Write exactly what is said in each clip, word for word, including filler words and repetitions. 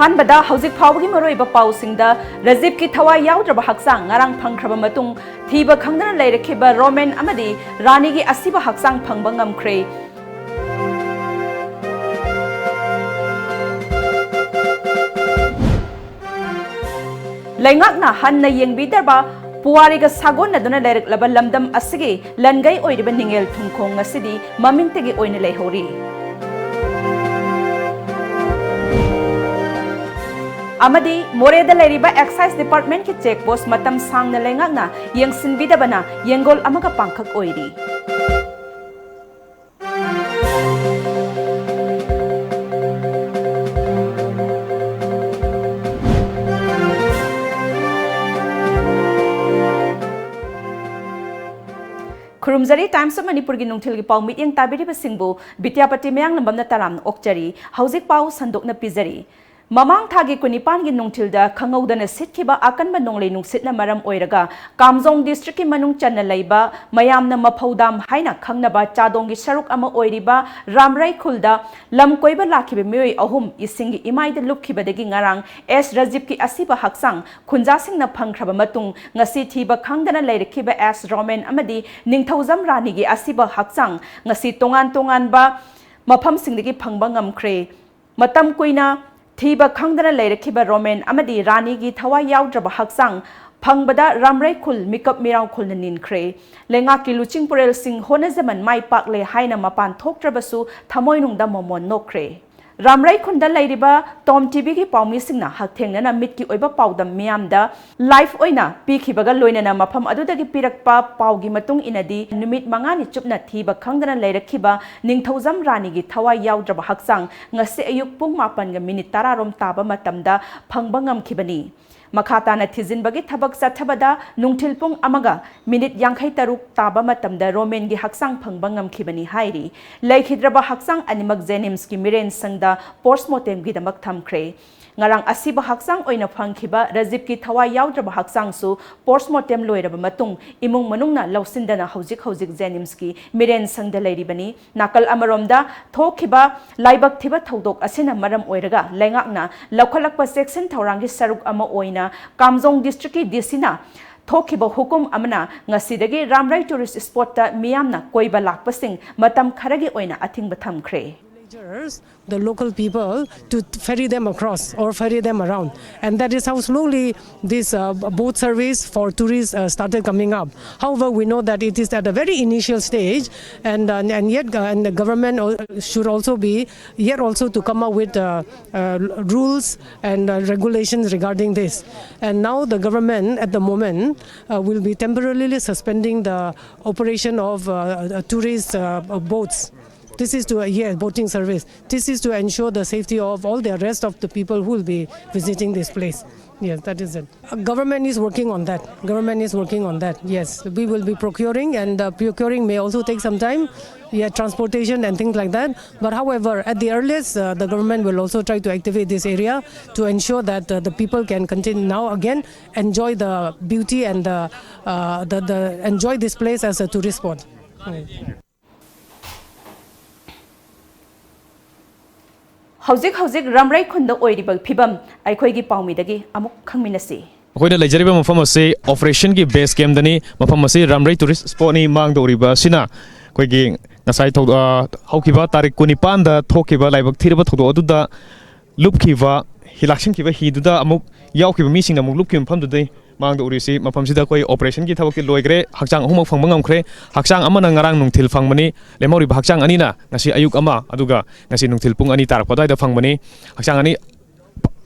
ꯑꯍꯥꯟꯕꯗ ꯍꯧꯖꯤꯛ ꯐꯥꯎꯕꯒꯤ ꯃꯔꯨꯑꯣꯏꯕ ꯄꯥꯎꯁꯤꯡꯗ, ꯔꯖꯤꯕꯀꯤ ꯊꯋꯥꯏ ꯌꯥꯎꯗ꯭ꯔꯕ ꯍꯛꯆꯥꯡ ꯉꯔꯥꯡ ꯐꯪꯈ꯭ꯔꯕ ꯃꯇꯨꯡ, ꯊꯤꯕ ꯈꯪꯗꯅ ꯂꯩꯔꯛꯈꯤꯕ ꯔꯣꯃꯦꯟ ꯑꯃꯗꯤ ꯔꯥꯅꯤꯒꯤ ꯑꯁꯤꯕ ꯍꯛꯆꯥꯡ ꯐꯪꯕ ꯉꯝꯈ꯭ꯔꯦ꯫ ꯂꯩꯉꯥꯛꯅ ꯍꯟꯅ ꯌꯦꯡꯕꯤꯗ꯭ꯔꯕ ꯄꯨꯋꯥꯔꯤꯒ ꯁꯥꯒꯣꯟꯅꯗꯨꯅ ꯂꯩꯔꯛꯂꯕ ꯂꯝꯗꯝ ꯑꯁꯤꯒꯤ ꯂꯟꯒꯩ ꯑꯣꯏꯔꯤꯕ ꯅꯤꯡꯉꯦꯜ ꯊꯨꯡꯈꯣꯡ ꯉꯁꯤꯗꯤ ꯃꯃꯤꯡꯇꯒꯤ ꯑꯣꯏꯅ ꯂꯩꯍꯧꯔꯤ꯫ ꯑꯃꯗꯤ ꯃꯣꯔꯦꯗ ꯂꯩꯔꯤꯕ excise departmentꯀꯤ check post ꯃꯇꯝ ꯁꯥꯡꯅ ꯂꯩꯉꯥꯛꯅ ꯌꯦꯡꯁꯤꯟꯕꯤꯗꯕꯅ ꯌꯦꯡꯒꯣꯜ ꯑꯃꯒ ꯄꯥꯡꯈꯛ ꯑꯣꯏꯔꯤ꯫ ꯈꯨꯔꯨꯝꯖꯔꯤ꯫ Times of ꯃꯅꯤꯄꯨꯔꯒꯤ ꯅꯨꯡꯊꯤꯜꯒꯤ ꯄꯥꯎ ꯃꯤꯠꯌꯦꯡ ꯇꯥꯕꯤꯔꯤꯕꯁꯤꯡꯕꯨ ꯕꯤꯗ꯭ꯌꯥꯄꯇꯤ ꯃꯌꯥꯡꯂꯝꯕꯝꯅ ꯇꯔꯥꯝꯅ ꯑꯣꯛꯆꯔꯤ꯫ ꯍꯧꯖꯤꯛ ꯄꯥꯎ ꯁꯟꯗꯣꯛꯅ ꯄꯤꯖꯔꯤ꯫ ꯃꯃꯥꯡ ꯊꯥꯒꯤ ꯀꯨꯟꯅꯤꯄꯥꯟꯒꯤ ꯅꯨꯡꯊꯤꯜꯗ ꯈꯪꯍꯧꯗꯅ ꯁꯤꯠꯈꯤꯕ ꯑꯀꯟꯕ ꯅꯣꯡꯂꯩ ꯅꯨꯡꯁꯤꯠꯅ ꯃꯔꯝ ꯑꯣꯏꯔꯒ ꯀꯥꯝꯖꯣꯡ districtꯀꯤ ꯃꯅꯨꯡ ꯆꯟꯅ ꯂꯩꯕ ꯃꯌꯥꯝꯅ ꯃꯐꯧ dam ꯍꯥꯏꯅ ꯈꯪꯅꯕ ꯆꯥꯗꯣꯡꯒꯤ ꯁꯔꯨꯛ ꯑꯃ ꯑꯣꯏꯔꯤꯕ ꯔꯥꯝꯔꯩ ꯈꯨꯜꯗ ꯂꯝ ꯀꯣꯏꯕ ꯂꯥꯛꯈꯤꯕ ꯃꯤꯑꯣꯏ ꯑꯍꯨꯝ ꯏꯁꯤꯡꯒꯤ ꯏꯃꯥꯏꯗ ꯂꯨꯞꯈꯤꯕꯗꯒꯤ ꯉꯔꯥꯡ ꯑꯦꯁ ꯔꯖꯤꯕꯀꯤ ꯑꯁꯤꯕ ꯍꯛꯆꯥꯡ ꯈꯨꯟꯖꯥꯁꯤꯡꯅ ꯐꯪꯈ꯭ꯔꯕ ꯃꯇꯨꯡ, ꯉꯁꯤ ꯊꯤꯕ ꯈꯪꯗꯅ ꯂꯩꯔꯛꯈꯤꯕ ꯑꯦꯁ ꯔꯣꯃꯦꯟ ꯑꯃꯗꯤ ꯅꯤꯡꯊꯧꯖꯝ ꯔꯥꯅꯤꯒꯤ ꯑꯁꯤꯕ ꯍꯛꯆꯥꯡ ꯉꯁꯤ ꯇꯣꯉꯥꯟ ꯇꯣꯉꯥꯟꯕ ꯃꯐꯝꯁꯤꯡꯗꯒꯤ ꯐꯪꯕ ꯉꯝꯈ꯭ꯔꯦ꯫ ꯃꯇꯝ ꯀꯨꯏꯅ ꯊꯤꯕ ꯈꯪꯗꯅ ꯂꯩꯔꯛꯈꯤꯕ ꯔꯣꯃꯦꯟ ꯑꯃꯗꯤ ꯔꯥꯅꯤꯒꯤ ꯊꯋꯥꯏ ꯌꯥꯎꯗ꯭ꯔꯕ ꯍꯛꯆꯥꯡ ꯐꯪꯕꯗ ꯔꯥꯝꯔꯩ ꯈꯨꯜ ꯃꯤꯀꯞ ꯃꯤꯔꯥꯎ ꯈꯨꯜꯅ ꯅꯤꯟꯈ꯭ꯔꯦ꯫ ꯂꯩꯉꯥꯛꯀꯤ ꯂꯨꯆꯤꯡ ꯄꯨꯔꯦꯜꯁꯤꯡ ꯍꯣꯠꯅꯖꯃꯟ ꯃꯥꯏ ꯄꯥꯛꯂꯦ ꯍꯥꯏꯅ ꯃꯄꯥꯟ ꯊꯣꯛꯇ꯭ꯔꯕꯁꯨ ꯊꯃꯣꯏꯅꯨꯡꯗ ꯃꯣꯃꯣꯟ ꯅꯣꯛꯈ꯭ꯔꯦ꯫ ꯔꯥꯝꯔꯩ ꯈꯨꯟꯗ ꯂꯩꯔꯤꯕ ꯇꯣꯝ ꯇꯤꯚꯤꯒꯤ ꯄꯥꯎꯃꯤꯁꯤꯡꯅ ꯍꯛꯊꯦꯡꯅꯅ ꯃꯤꯠꯀꯤ ꯑꯣꯏꯕ ꯄꯥꯎꯗꯝ ꯃꯤꯌꯥꯝꯗ live ꯑꯣꯏꯅ ꯄꯤꯈꯤꯕꯒ ꯂꯣꯏꯅꯅ ꯃꯐꯝ ꯑꯗꯨꯗꯒꯤ ꯄꯤꯔꯛꯄ ꯄꯥꯎꯒꯤ ꯃꯇꯨꯡ ꯏꯟꯅꯗꯤ, ꯅꯨꯃꯤꯠ ꯃꯉꯥꯅꯤ ꯆꯨꯞꯅ ꯊꯤꯕ ꯈꯪꯗꯅ ꯂꯩꯔꯛꯈꯤꯕ ꯅꯤꯡꯊꯧꯖꯝ ꯔꯥꯅꯤꯒꯤ ꯊꯋꯥꯏ ꯌꯥꯎꯗ꯭ꯔꯕ ꯍꯛꯆꯥꯡ ꯉꯁꯤ ꯑꯌꯨꯛ ꯄꯨꯡ ꯃꯥꯄꯟꯒ ꯃꯤꯅꯤꯠ ꯇꯔꯥꯔꯣꯝ ꯇꯥꯕ ꯃꯇꯝꯗ ꯐꯪꯕ ꯉꯝꯈꯤꯕꯅꯤ꯫ ꯃꯈꯥ ꯇꯥꯅ ꯊꯤꯖꯤꯟꯕꯒꯤ ꯊꯕꯛ ꯆꯠꯊꯕꯗ ꯅꯨꯡꯊꯤꯜ ꯄꯨꯡ ꯑꯃꯒ ꯃꯤꯅꯤꯠ ꯌꯥꯡꯈꯩ ꯇꯔꯨꯛ ꯇꯥꯕ ꯃꯇꯝꯗ ꯔꯣꯃꯦꯟꯒꯤ ꯍꯛꯆꯥꯡ ꯐꯪꯕ ꯉꯝꯈꯤꯕꯅꯤ ꯍꯥꯏꯔꯤ꯫ ꯂꯩꯈꯤꯗ꯭ꯔꯕ ꯍꯛꯆꯥꯡ ꯑꯅꯤꯃꯛ ꯖꯦꯅꯤꯝꯁꯀꯤ ꯃꯤꯔꯦꯟ ꯁꯪꯗ post mortemꯒꯤꯗꯃꯛ ꯊꯝꯈ꯭ꯔꯦ꯫ ꯉꯔꯥꯡ ꯑꯁꯤꯕ ꯍꯛꯆꯥꯡ ꯑꯣꯏꯅ ꯐꯪꯈꯤꯕ ꯔꯥꯖꯤꯕꯀꯤ ꯊꯋꯥꯏ ꯌꯥꯎꯗ꯭ꯔꯕ ꯍꯛꯆꯥꯡꯁꯨ ꯄꯣꯁꯃꯣꯔꯇꯦꯝ ꯂꯣꯏꯔꯕ ꯃꯇꯨꯡ ꯏꯃꯨꯡ ꯃꯅꯨꯡꯅ ꯂꯧꯁꯤꯟꯗꯅ ꯍꯧꯖꯤꯛ ꯍꯧꯖꯤꯛ ꯖꯦꯅꯤꯝꯁꯀꯤ ꯃꯤꯔꯦꯟ ꯁꯪꯗ ꯂꯩꯔꯤꯕꯅꯤ꯫ ꯅꯥꯀꯜ ꯑꯃꯔꯣꯝꯗ, ꯊꯣꯛꯈꯤꯕ ꯂꯥꯏꯕꯛ ꯊꯤꯕ ꯊꯧꯗꯣꯛ ꯑꯁꯤꯅ ꯃꯔꯝ ꯑꯣꯏꯔꯒ ꯂꯩꯉꯥꯛꯅ ꯂꯧꯈꯠꯂꯛꯄ ꯆꯦꯛꯁꯤꯟ ꯊꯧꯔꯥꯡꯒꯤ ꯁꯔꯨꯛ ꯑꯃ ꯑꯣꯏꯅ ꯀꯥꯝꯖꯣꯡ ꯗꯤꯁꯇ꯭ꯔꯤꯛꯀꯤ ꯗꯤ ꯁꯤꯅ ꯊꯣꯛꯈꯤꯕ ꯍꯨꯀꯨꯝ ꯑꯃꯅ ꯉꯁꯤꯗꯒꯤ ꯔꯥꯝꯔꯩ ꯇꯨꯔꯤꯁ ꯁ꯭ꯄꯣꯠꯇ ꯃꯤꯌꯥꯝꯅ ꯀꯣꯏꯕ ꯂꯥꯛꯄꯁꯤꯡ ꯃꯇꯝ ꯈꯔꯒꯤ ꯑꯣꯏꯅ ꯑꯊꯤꯡꯕ ꯊꯝꯈ꯭ꯔꯦ꯫ Villagers, the local people, to ferry them across or ferry them around. And that is how slowly this uh, boat service for tourists uh, started coming up. However, we know that it is at a very initial stage, and, uh, and yet uh, and the government al- should also be yet also to come up with uh, uh, rules and uh, regulations regarding this. And now the government at the moment uh, will be temporarily suspending the operation of uh, uh, tourist uh, uh, boats. This is to, uh, yes, boating service. This is to ensure the safety of all the rest of the people who will be visiting this place. Yes, that is it. Uh, Government is working on that. Government is working on that. Yes, we will be procuring, and uh, procuring may also take some time. Yeah, transportation and things like that. But however, at the earliest, uh, the government will also try to activate this area to ensure that uh, the people can continue now again enjoy the beauty and the, uh, the, the enjoy this place as a tourist spot. ꯍꯧꯖꯤꯛ ꯍꯧꯖꯤꯛ ꯔꯥꯝꯔꯩ ꯈꯨꯟꯗ ꯑꯣꯏꯔꯤꯕ ꯐꯤꯕꯝ ꯑꯩꯈꯣꯏꯒꯤ ꯄꯥꯎꯃꯤꯗꯒꯤ ꯑꯃꯨꯛ ꯈꯪꯃꯤꯟꯅꯁꯤ꯫ ꯑꯩꯈꯣꯏꯅ ꯂꯩꯖꯔꯤꯕ ꯃꯐꯝ ꯑꯁꯤ ꯑꯣꯄꯔꯦꯁꯟꯒꯤ ꯕꯦꯁ ꯀꯦꯝꯗꯅꯤ꯫ ꯃꯐꯝ ꯑꯁꯤ ꯔꯥꯝꯔꯩ ꯇꯨꯔꯤꯁ ꯁ꯭ꯄꯣꯠꯅꯤ꯫ ꯃꯥꯡꯗ ꯎꯔꯤꯕ ꯑꯁꯤꯅ ꯑꯩꯈꯣꯏꯒꯤ ꯉꯁꯥꯏ ꯊꯧ- ꯑ, ꯍꯧꯈꯤꯕ ꯇꯥꯔꯤꯛ ꯀꯨꯟꯅꯤꯄꯥꯟꯗ ꯊꯣꯛꯈꯤꯕ ꯂꯥꯏꯕꯛ ꯊꯤꯔꯕ ꯊꯧꯗꯣꯛ ꯑꯗꯨꯗ ꯂꯨꯞꯈꯤꯕ, ꯍꯤ ꯂꯥꯛꯁꯤꯟꯈꯤꯕ ꯍꯤꯗꯨꯗ ꯑꯃꯨꯛ ꯌꯥꯎꯈꯤꯕ ꯃꯤꯁꯤꯡꯅ ꯑꯃꯨꯛ ꯂꯨꯞꯈꯤꯕ ꯃꯐꯝꯗꯨꯗꯩ ꯃꯥꯡꯗ ꯎꯔꯤꯁꯤ꯫ ꯃꯐꯝꯁꯤꯗ ꯑꯩꯈꯣꯏ ꯑꯣꯄꯔꯦꯁꯟꯒꯤ ꯊꯕꯛꯇꯤ ꯂꯣꯏꯈ꯭ꯔꯦ꯫ ꯍꯛꯆꯥꯡ ꯑꯍꯨꯝꯃꯛ ꯐꯪꯕ ꯉꯝꯈ꯭ꯔꯦ꯫ ꯍꯛꯆꯥꯡ ꯑꯃꯅ ꯉꯔꯥꯡ ꯅꯨꯡꯊꯤꯜ ꯐꯪꯕꯅꯤ꯫ ꯂꯦꯝꯍꯧꯔꯤꯕ ꯍꯛꯆꯥꯡ ꯑꯅꯤꯅ ꯉꯁꯤ ꯑꯌꯨꯛ ꯑꯃ, ꯑꯗꯨꯒ ꯉꯁꯤ ꯅꯨꯡꯊꯤꯜ ꯄꯨꯡ ꯑꯅꯤ ꯇꯥꯔꯛꯄ ꯑꯗꯨꯋꯥꯏꯗ ꯐꯪꯕꯅꯤ꯫ ꯍꯛꯆꯥꯡ ꯑꯅꯤ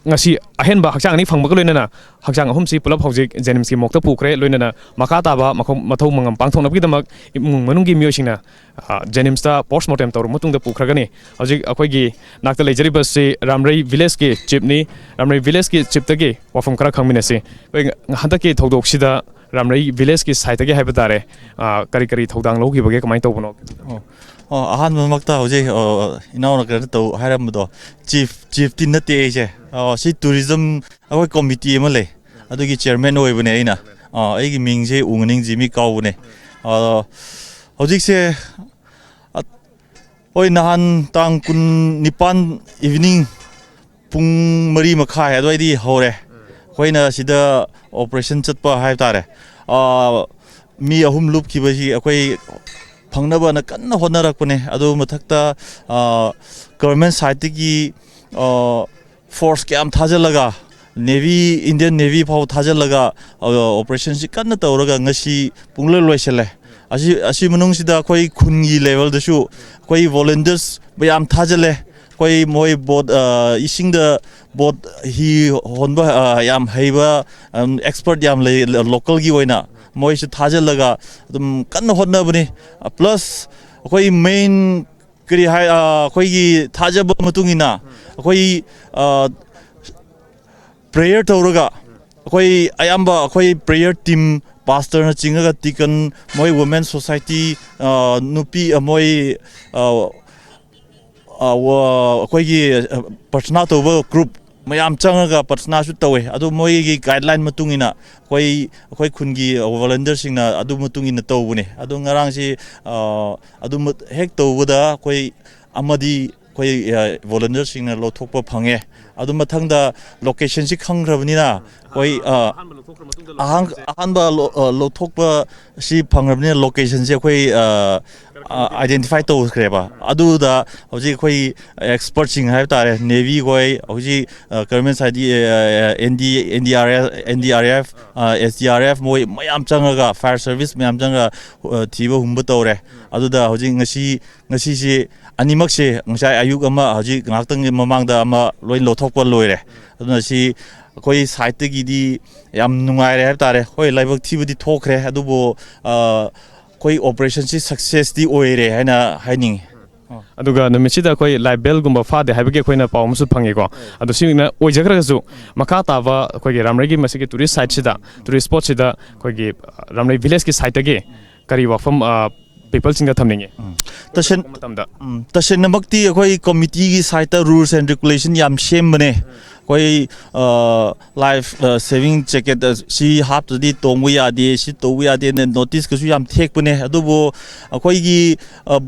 ꯉꯁꯤ ꯑꯍꯦꯟꯕ ꯍꯛꯆꯥꯡ ꯑꯅꯤ ꯐꯪꯕꯒ ꯂꯣꯏꯅꯅ ꯍꯛꯆꯥꯡ ꯑꯍꯨꯝꯁꯤ ꯄꯨꯂꯞ ꯍꯧꯖꯤꯛ ꯖꯦꯅꯤꯝꯁꯀꯤ ꯃꯣꯛꯇ ꯄꯨꯈ꯭ꯔꯦ꯫ ꯂꯣꯏꯅꯅ ꯃꯈꯥ ꯇꯥꯕ ꯃꯈꯣ- ꯃꯊꯧ ꯃꯉꯝ ꯄꯥꯡꯊꯣꯛꯅꯕꯒꯤꯗꯃꯛ ꯏꯃꯨꯡ ꯃꯅꯨꯡꯒꯤ ꯃꯤꯑꯣꯏꯁꯤꯡꯅ ꯑ, ꯖꯦꯅꯤꯝꯁꯇ ꯄꯣꯁꯃꯣꯔꯇꯦꯝ ꯇꯧꯔꯕ ꯃꯇꯨꯡꯗ ꯄꯨꯈ꯭ꯔꯒꯅꯤ꯫ ꯍꯧꯖꯤꯛ ꯑꯩꯈꯣꯏꯒꯤ ꯅꯥꯛꯇ ꯂꯩꯖꯔꯤꯕꯁꯤ ꯔꯥꯝꯔꯩ ꯚꯤꯂꯦꯖꯀꯤ ꯆꯤꯞꯅꯤ꯫ ꯔꯥꯝꯔꯩ ꯚꯤꯂꯦꯖꯀꯤ ꯆꯤꯞꯇꯒꯤ ꯋꯥꯐꯝ ꯈꯔ ꯈꯪꯃꯤꯟꯅꯁꯤ꯫ ꯑꯩꯈꯣꯏ ꯍꯟꯗꯛꯀꯤ ꯊꯧꯗꯣꯛꯁꯤꯗ ꯔꯥꯝꯔꯩ ꯚꯤꯂꯦꯖꯀꯤ ꯁꯥꯏꯠꯇꯒꯤ ꯍꯥꯏꯕ ꯇꯥꯔꯦ, ꯑ, ꯀꯔꯤ ꯀꯔꯤ ꯊꯧꯗꯥꯡ ꯂꯧꯈꯤꯕꯒꯦ, ꯀꯃꯥꯏꯅ ꯇꯧꯕꯅꯣ? ꯑꯣ, ꯑꯣ, ꯑꯍꯥꯟꯕꯃꯛꯇ ꯍꯧꯖꯤꯛ, ꯑ, ꯏꯅꯥꯎꯅ ꯀꯩꯅꯣ ꯇꯧ ꯍꯥꯏꯔꯝꯕꯗꯣ, ꯆꯤꯐ, ꯆꯤꯐꯇꯤ ꯅꯠꯇꯦ ꯑꯩꯁꯦ꯫ ꯑ, ꯁꯤ ꯇꯨꯔꯤꯖꯝ ꯑꯩꯈꯣꯏ ꯀꯣꯃꯤꯇꯤ ꯑꯃ ꯂꯩ, ꯑꯗꯨꯒꯤ ꯆꯤꯌꯔꯃꯦꯟ ꯑꯣꯏꯕꯅꯦ ꯑꯩꯅ꯫ ꯑ, ꯑꯩꯒꯤ ꯃꯤꯡꯁꯦ ꯎꯉꯅꯤꯡ ꯖꯤꯃꯤ ꯀꯥꯎꯕꯅꯦ꯫ ꯑ, ꯍꯧꯖꯤꯛꯁꯦ, ꯑ, ꯍꯣꯏ, ꯅꯍꯥꯟ ꯇꯥꯡ ꯀꯨꯟ ꯅꯤꯄꯥꯟ ꯏꯚꯤꯅꯤꯡ ꯄꯨꯡ ꯃꯔꯤ ꯃꯈꯥꯏ ꯑꯗꯨꯋꯥꯏꯗꯤ ꯍꯧꯔꯦ꯫ ꯑꯩꯈꯣꯏꯅ ꯁꯤꯗ ꯑꯣꯄꯔꯦꯁꯟ ꯆꯠꯄ ꯍꯥꯏꯕ ꯇꯥꯔꯦ꯫ ꯑ, ꯃꯤ ꯑꯍꯨꯝ ꯂꯨꯞꯈꯤꯕꯁꯤ ꯑꯩꯈꯣꯏ ꯐꯪꯅꯕꯅ ꯀꯟꯅ ꯍꯣꯠꯅꯔꯛꯄꯅꯦ꯫ ꯑꯗꯨ ꯃꯊꯛꯇ, ꯑ, ꯒꯚꯔꯟꯃꯦꯟ ꯁꯥꯏꯠꯇꯒꯤ, ꯑ, ꯐꯣꯔꯁ ꯀꯌꯥꯝ ꯊꯥꯖꯤꯜꯂꯒ, ꯅꯦꯚꯤ, ꯏꯟꯗꯤꯌꯟ ꯅꯦꯚꯤ ꯐꯥꯎ ꯊꯥꯖꯤꯜꯂꯒ, ꯑ, ꯑꯣꯄꯔꯦꯁꯟꯁꯤ ꯀꯟꯅ ꯇꯧꯔꯒ ꯉꯁꯤ ꯄꯨꯡꯂꯣꯏ ꯂꯣꯏꯁꯤꯜꯂꯦ꯫ ꯑꯁꯤ, ꯑꯁꯤ ꯃꯅꯨꯡꯁꯤꯗ ꯑꯩꯈꯣꯏ ꯈꯨꯟꯒꯤ ꯂꯦꯚꯦꯜꯗꯁꯨ ꯑꯩꯈꯣꯏ ꯚꯣꯂꯨꯟꯇꯤꯌꯔꯁ ꯃꯌꯥꯝ ꯊꯥꯖꯤꯜꯂꯦ꯫ ꯑꯩꯈꯣꯏ ꯃꯣꯏ ꯕꯣꯠ, ꯑ, ꯏꯁꯤꯡꯗ ꯕꯣꯠ ꯍꯤ ꯍꯣꯟꯕ, ꯑ, ꯌꯥꯝ ꯍꯩꯕ, ꯑꯝ, ꯑꯦꯛꯁꯄꯔꯠ ꯌꯥꯝ ꯂꯩ ꯂ-, ꯂꯣꯀꯦꯜꯒꯤ ꯑꯣꯏꯅ ꯃꯣꯏꯁꯨ ꯊꯥꯖꯤꯜꯂꯒ ꯑꯗꯨꯝ ꯀꯟꯅ ꯍꯣꯠꯅꯕꯅꯤ꯫ ꯑ, ꯄ꯭ꯂꯁ ꯑꯩꯈꯣꯏ ꯃꯦꯟ ꯀꯔꯤ ꯍꯥꯏ, ꯑ, ꯑꯩꯈꯣꯏꯒꯤ ꯊꯥꯖꯕ ꯃꯇꯨꯡ ꯏꯟꯅ ꯑꯩꯈꯣꯏ, ꯑ, ꯄ꯭ꯔꯦꯌꯔ ꯇꯧꯔꯒ ꯑꯩꯈꯣꯏ ꯑꯌꯥꯝꯕ ꯑꯩꯈꯣꯏ ꯄ꯭ꯔꯦꯌꯔ ꯇꯤꯝ, ꯄꯥꯁꯇꯔꯅ ꯆꯤꯡꯉꯒ ꯇꯤꯀꯟ, ꯃꯣꯏ ꯋꯨꯃꯦꯟ ꯁꯣꯁꯥꯏꯇꯤ, ꯑ, ꯅꯨꯄꯤ, ꯑ, ꯃꯣꯏ, ꯑ, ꯑ, ꯋ-, ꯑꯩꯈꯣꯏꯒꯤ, ꯑ, ꯄ꯭ꯔꯊꯅꯥ ꯇꯧꯕ ꯒ꯭ꯔꯨꯞ ꯃꯌꯥꯝ ꯆꯪꯉꯒ ꯄ꯭ꯔꯊꯅꯥꯁꯨ ꯇꯧꯋꯦ꯫ ꯑꯗꯨ ꯃꯣꯏꯒꯤ ꯒꯥꯏꯗꯂꯥꯏꯟ ꯃꯇꯨꯡ ꯏꯟꯅ ꯑꯩꯈꯣꯏ, ꯑꯩꯈꯣꯏ ꯈꯨꯟꯒꯤ ꯚꯣꯂꯨꯟꯇꯤꯌꯔꯁꯤꯡꯅ ꯑꯗꯨ ꯃꯇꯨꯡ ꯏꯟꯅ ꯇꯧꯕꯅꯦ꯫ ꯑꯗꯨ ꯉꯔꯥꯡꯁꯤ, ꯑ, ꯑꯗꯨ ꯃ-, ꯍꯦꯛ ꯇꯧꯕꯗ ꯑꯩꯈꯣꯏ ꯑꯃꯗꯤ ꯑꯩꯈꯣꯏ, ꯑ, ꯚꯣꯂꯨꯟꯇꯤꯌꯔꯁꯤꯡꯅ ꯂꯧꯊꯣꯛꯄ ꯐꯪꯉꯦ꯫ ꯑꯗꯨ ꯃꯊꯪꯗ ꯂꯣꯀꯦꯁꯟꯁꯤ ꯈꯪꯈ꯭ꯔꯕꯅꯤꯅ ꯑꯩꯈꯣꯏ, ꯑ, ꯑꯍꯥꯟꯕ ꯂꯧꯊꯣꯛꯈ꯭ꯔ ꯃꯇꯨꯡꯗ ꯑꯍꯥꯟ-, ꯂꯣꯀꯦꯁꯟꯁꯦ ꯑꯍꯥꯟꯕ ꯂꯣ-, ꯑ, ꯂꯧꯊꯣꯛꯄ ꯁꯤ ꯐꯪꯈ꯭ꯔꯕꯅꯤꯅ ꯂꯣꯀꯦꯁꯟꯁꯦ ꯑꯩꯈꯣꯏ, ꯑ, ꯑ, ꯑꯥꯏꯗꯦꯟꯇꯤꯐꯥꯏ ꯇꯧꯈ꯭ꯔꯦꯕ꯫ ꯑꯗꯨꯗ ꯍꯧꯖꯤꯛ ꯑꯩꯈꯣꯏ ꯑꯦꯛꯁꯄꯔꯠꯁꯤꯡ ꯍꯥꯏꯕ ꯇꯥꯔꯦ, ꯅꯦꯚꯤ ꯈꯣꯏ, ꯍꯧꯖꯤꯛ, ꯑ, ꯒꯚꯔꯟꯃꯦꯟ ꯁꯥꯏꯠꯇꯤ, ꯑ, ꯑ, N D, N D R F, N D R F, ꯑ, ꯑꯦꯁ ꯗꯤ ꯑꯥꯔ ꯑꯦꯐ ꯃꯣꯏ ꯃꯌꯥꯝ ꯆꯪꯉꯒ, ꯐꯥꯌꯔ ꯁꯔꯚꯤꯁ ꯃꯌꯥꯝ ꯆꯪꯉꯒ, ꯑ, ꯊꯤꯕ ꯍꯨꯝꯕ ꯇꯧꯔꯦ꯫ ꯑꯗꯨꯗ ꯍꯧꯖꯤꯛ ꯉꯁꯤ ꯉꯁꯤꯁꯦ ꯑꯅꯤꯃꯛꯁꯦ ꯉꯁꯥꯏ ꯑꯌꯨꯛ ꯑꯃ, ꯍꯧꯖꯤꯛ ꯉꯥꯏꯍꯥꯛꯇꯪꯒꯤ ꯃꯃꯥꯡꯗ ꯑꯃ ꯂꯣꯏ ꯂꯧꯊꯣꯛꯄ ꯂꯣꯏꯔꯦ꯫ ꯑꯗꯨꯅ ꯁꯤ ꯑꯩꯈꯣꯏ ꯁꯥꯏꯠꯇꯒꯤꯗꯤ ꯌꯥꯝ ꯅꯨꯡꯉꯥꯏꯔꯦ ꯍꯥꯏꯕ ꯇꯥꯔꯦ꯫ ꯍꯣꯏ, ꯂꯥꯏꯕꯛ ꯊꯤꯕꯗꯤ ꯊꯣꯛꯈ꯭ꯔꯦ, ꯑꯗꯨꯕꯨ, ꯑ, ꯑꯩꯈꯣꯏ ꯑꯣꯄꯔꯦꯁꯟꯁꯤ ꯁꯛꯁꯦꯁꯇꯤ ꯑꯣꯏꯔꯦ ꯍꯥꯏꯅ ꯍꯥꯏꯅꯤꯡꯉꯤ꯫ ꯑꯗꯨꯒ ꯅꯨꯃꯤꯠꯁꯤꯗ ꯑꯩꯈꯣꯏ ꯂꯥꯏꯐ ꯕꯦꯜꯒꯨꯝꯕ ꯐꯥꯗꯦ ꯍꯥꯏꯕꯒꯤ ꯑꯩꯈꯣꯏꯅ ꯄꯥꯎ ꯑꯃꯁꯨ ꯐꯪꯉꯤꯀꯣ꯫ ꯑꯗꯣ ꯁꯤꯅ ꯑꯣꯏꯖꯈ꯭ꯔꯒꯁꯨ, ꯃꯈꯥ ꯇꯥꯕ ꯑꯩꯈꯣꯏꯒꯤ ꯔꯥꯝꯔꯩꯒꯤ ꯃꯁꯤꯒꯤ ꯇꯨꯔꯤꯁ ꯁꯥꯏꯠꯁꯤꯗ, ꯇꯨꯔꯤꯁ ꯁ꯭ꯄꯣꯠꯁꯤꯗ ꯑꯩꯈꯣꯏꯒꯤ ꯔꯥꯝꯔꯩ ꯚꯤꯂꯦꯖꯀꯤ ꯁꯥꯏꯠꯇꯒꯤ ꯀꯔꯤ ꯋꯥꯐꯝ ꯄꯤꯄꯜꯁꯤꯡꯗ ꯊꯝꯅꯤꯡꯉꯤ? ꯇꯁꯦꯡ ꯃꯇꯝꯗ ꯎꯝ, ꯇꯁꯦꯡꯅꯃꯛꯇꯤ ꯑꯩꯈꯣꯏ ꯀꯃꯤꯇꯤꯒꯤ ꯁꯥꯏꯠꯇ ꯔꯨꯜꯁ ꯑꯦꯟ ꯔꯤꯒꯨꯂꯦꯁꯟ ꯌꯥꯝ ꯁꯦꯝꯕꯅꯦ꯫ ꯑꯩꯈꯣꯏ ꯂꯥꯏꯐ ꯁꯦꯚꯤꯡ ꯖꯦꯀꯦꯠ ꯁꯤ ꯍꯥꯞꯇ꯭ꯔꯗꯤ ꯇꯣꯡꯕ ꯌꯥꯗꯦ, ꯁꯤ ꯇꯧꯕ ꯌꯥꯗꯦꯅ ꯅꯣꯇꯤꯁꯀꯁꯨ ꯌꯥꯝ ꯊꯦꯛꯄꯅꯦ꯫ ꯑꯗꯨꯕꯨ ꯑꯩꯈꯣꯏꯒꯤ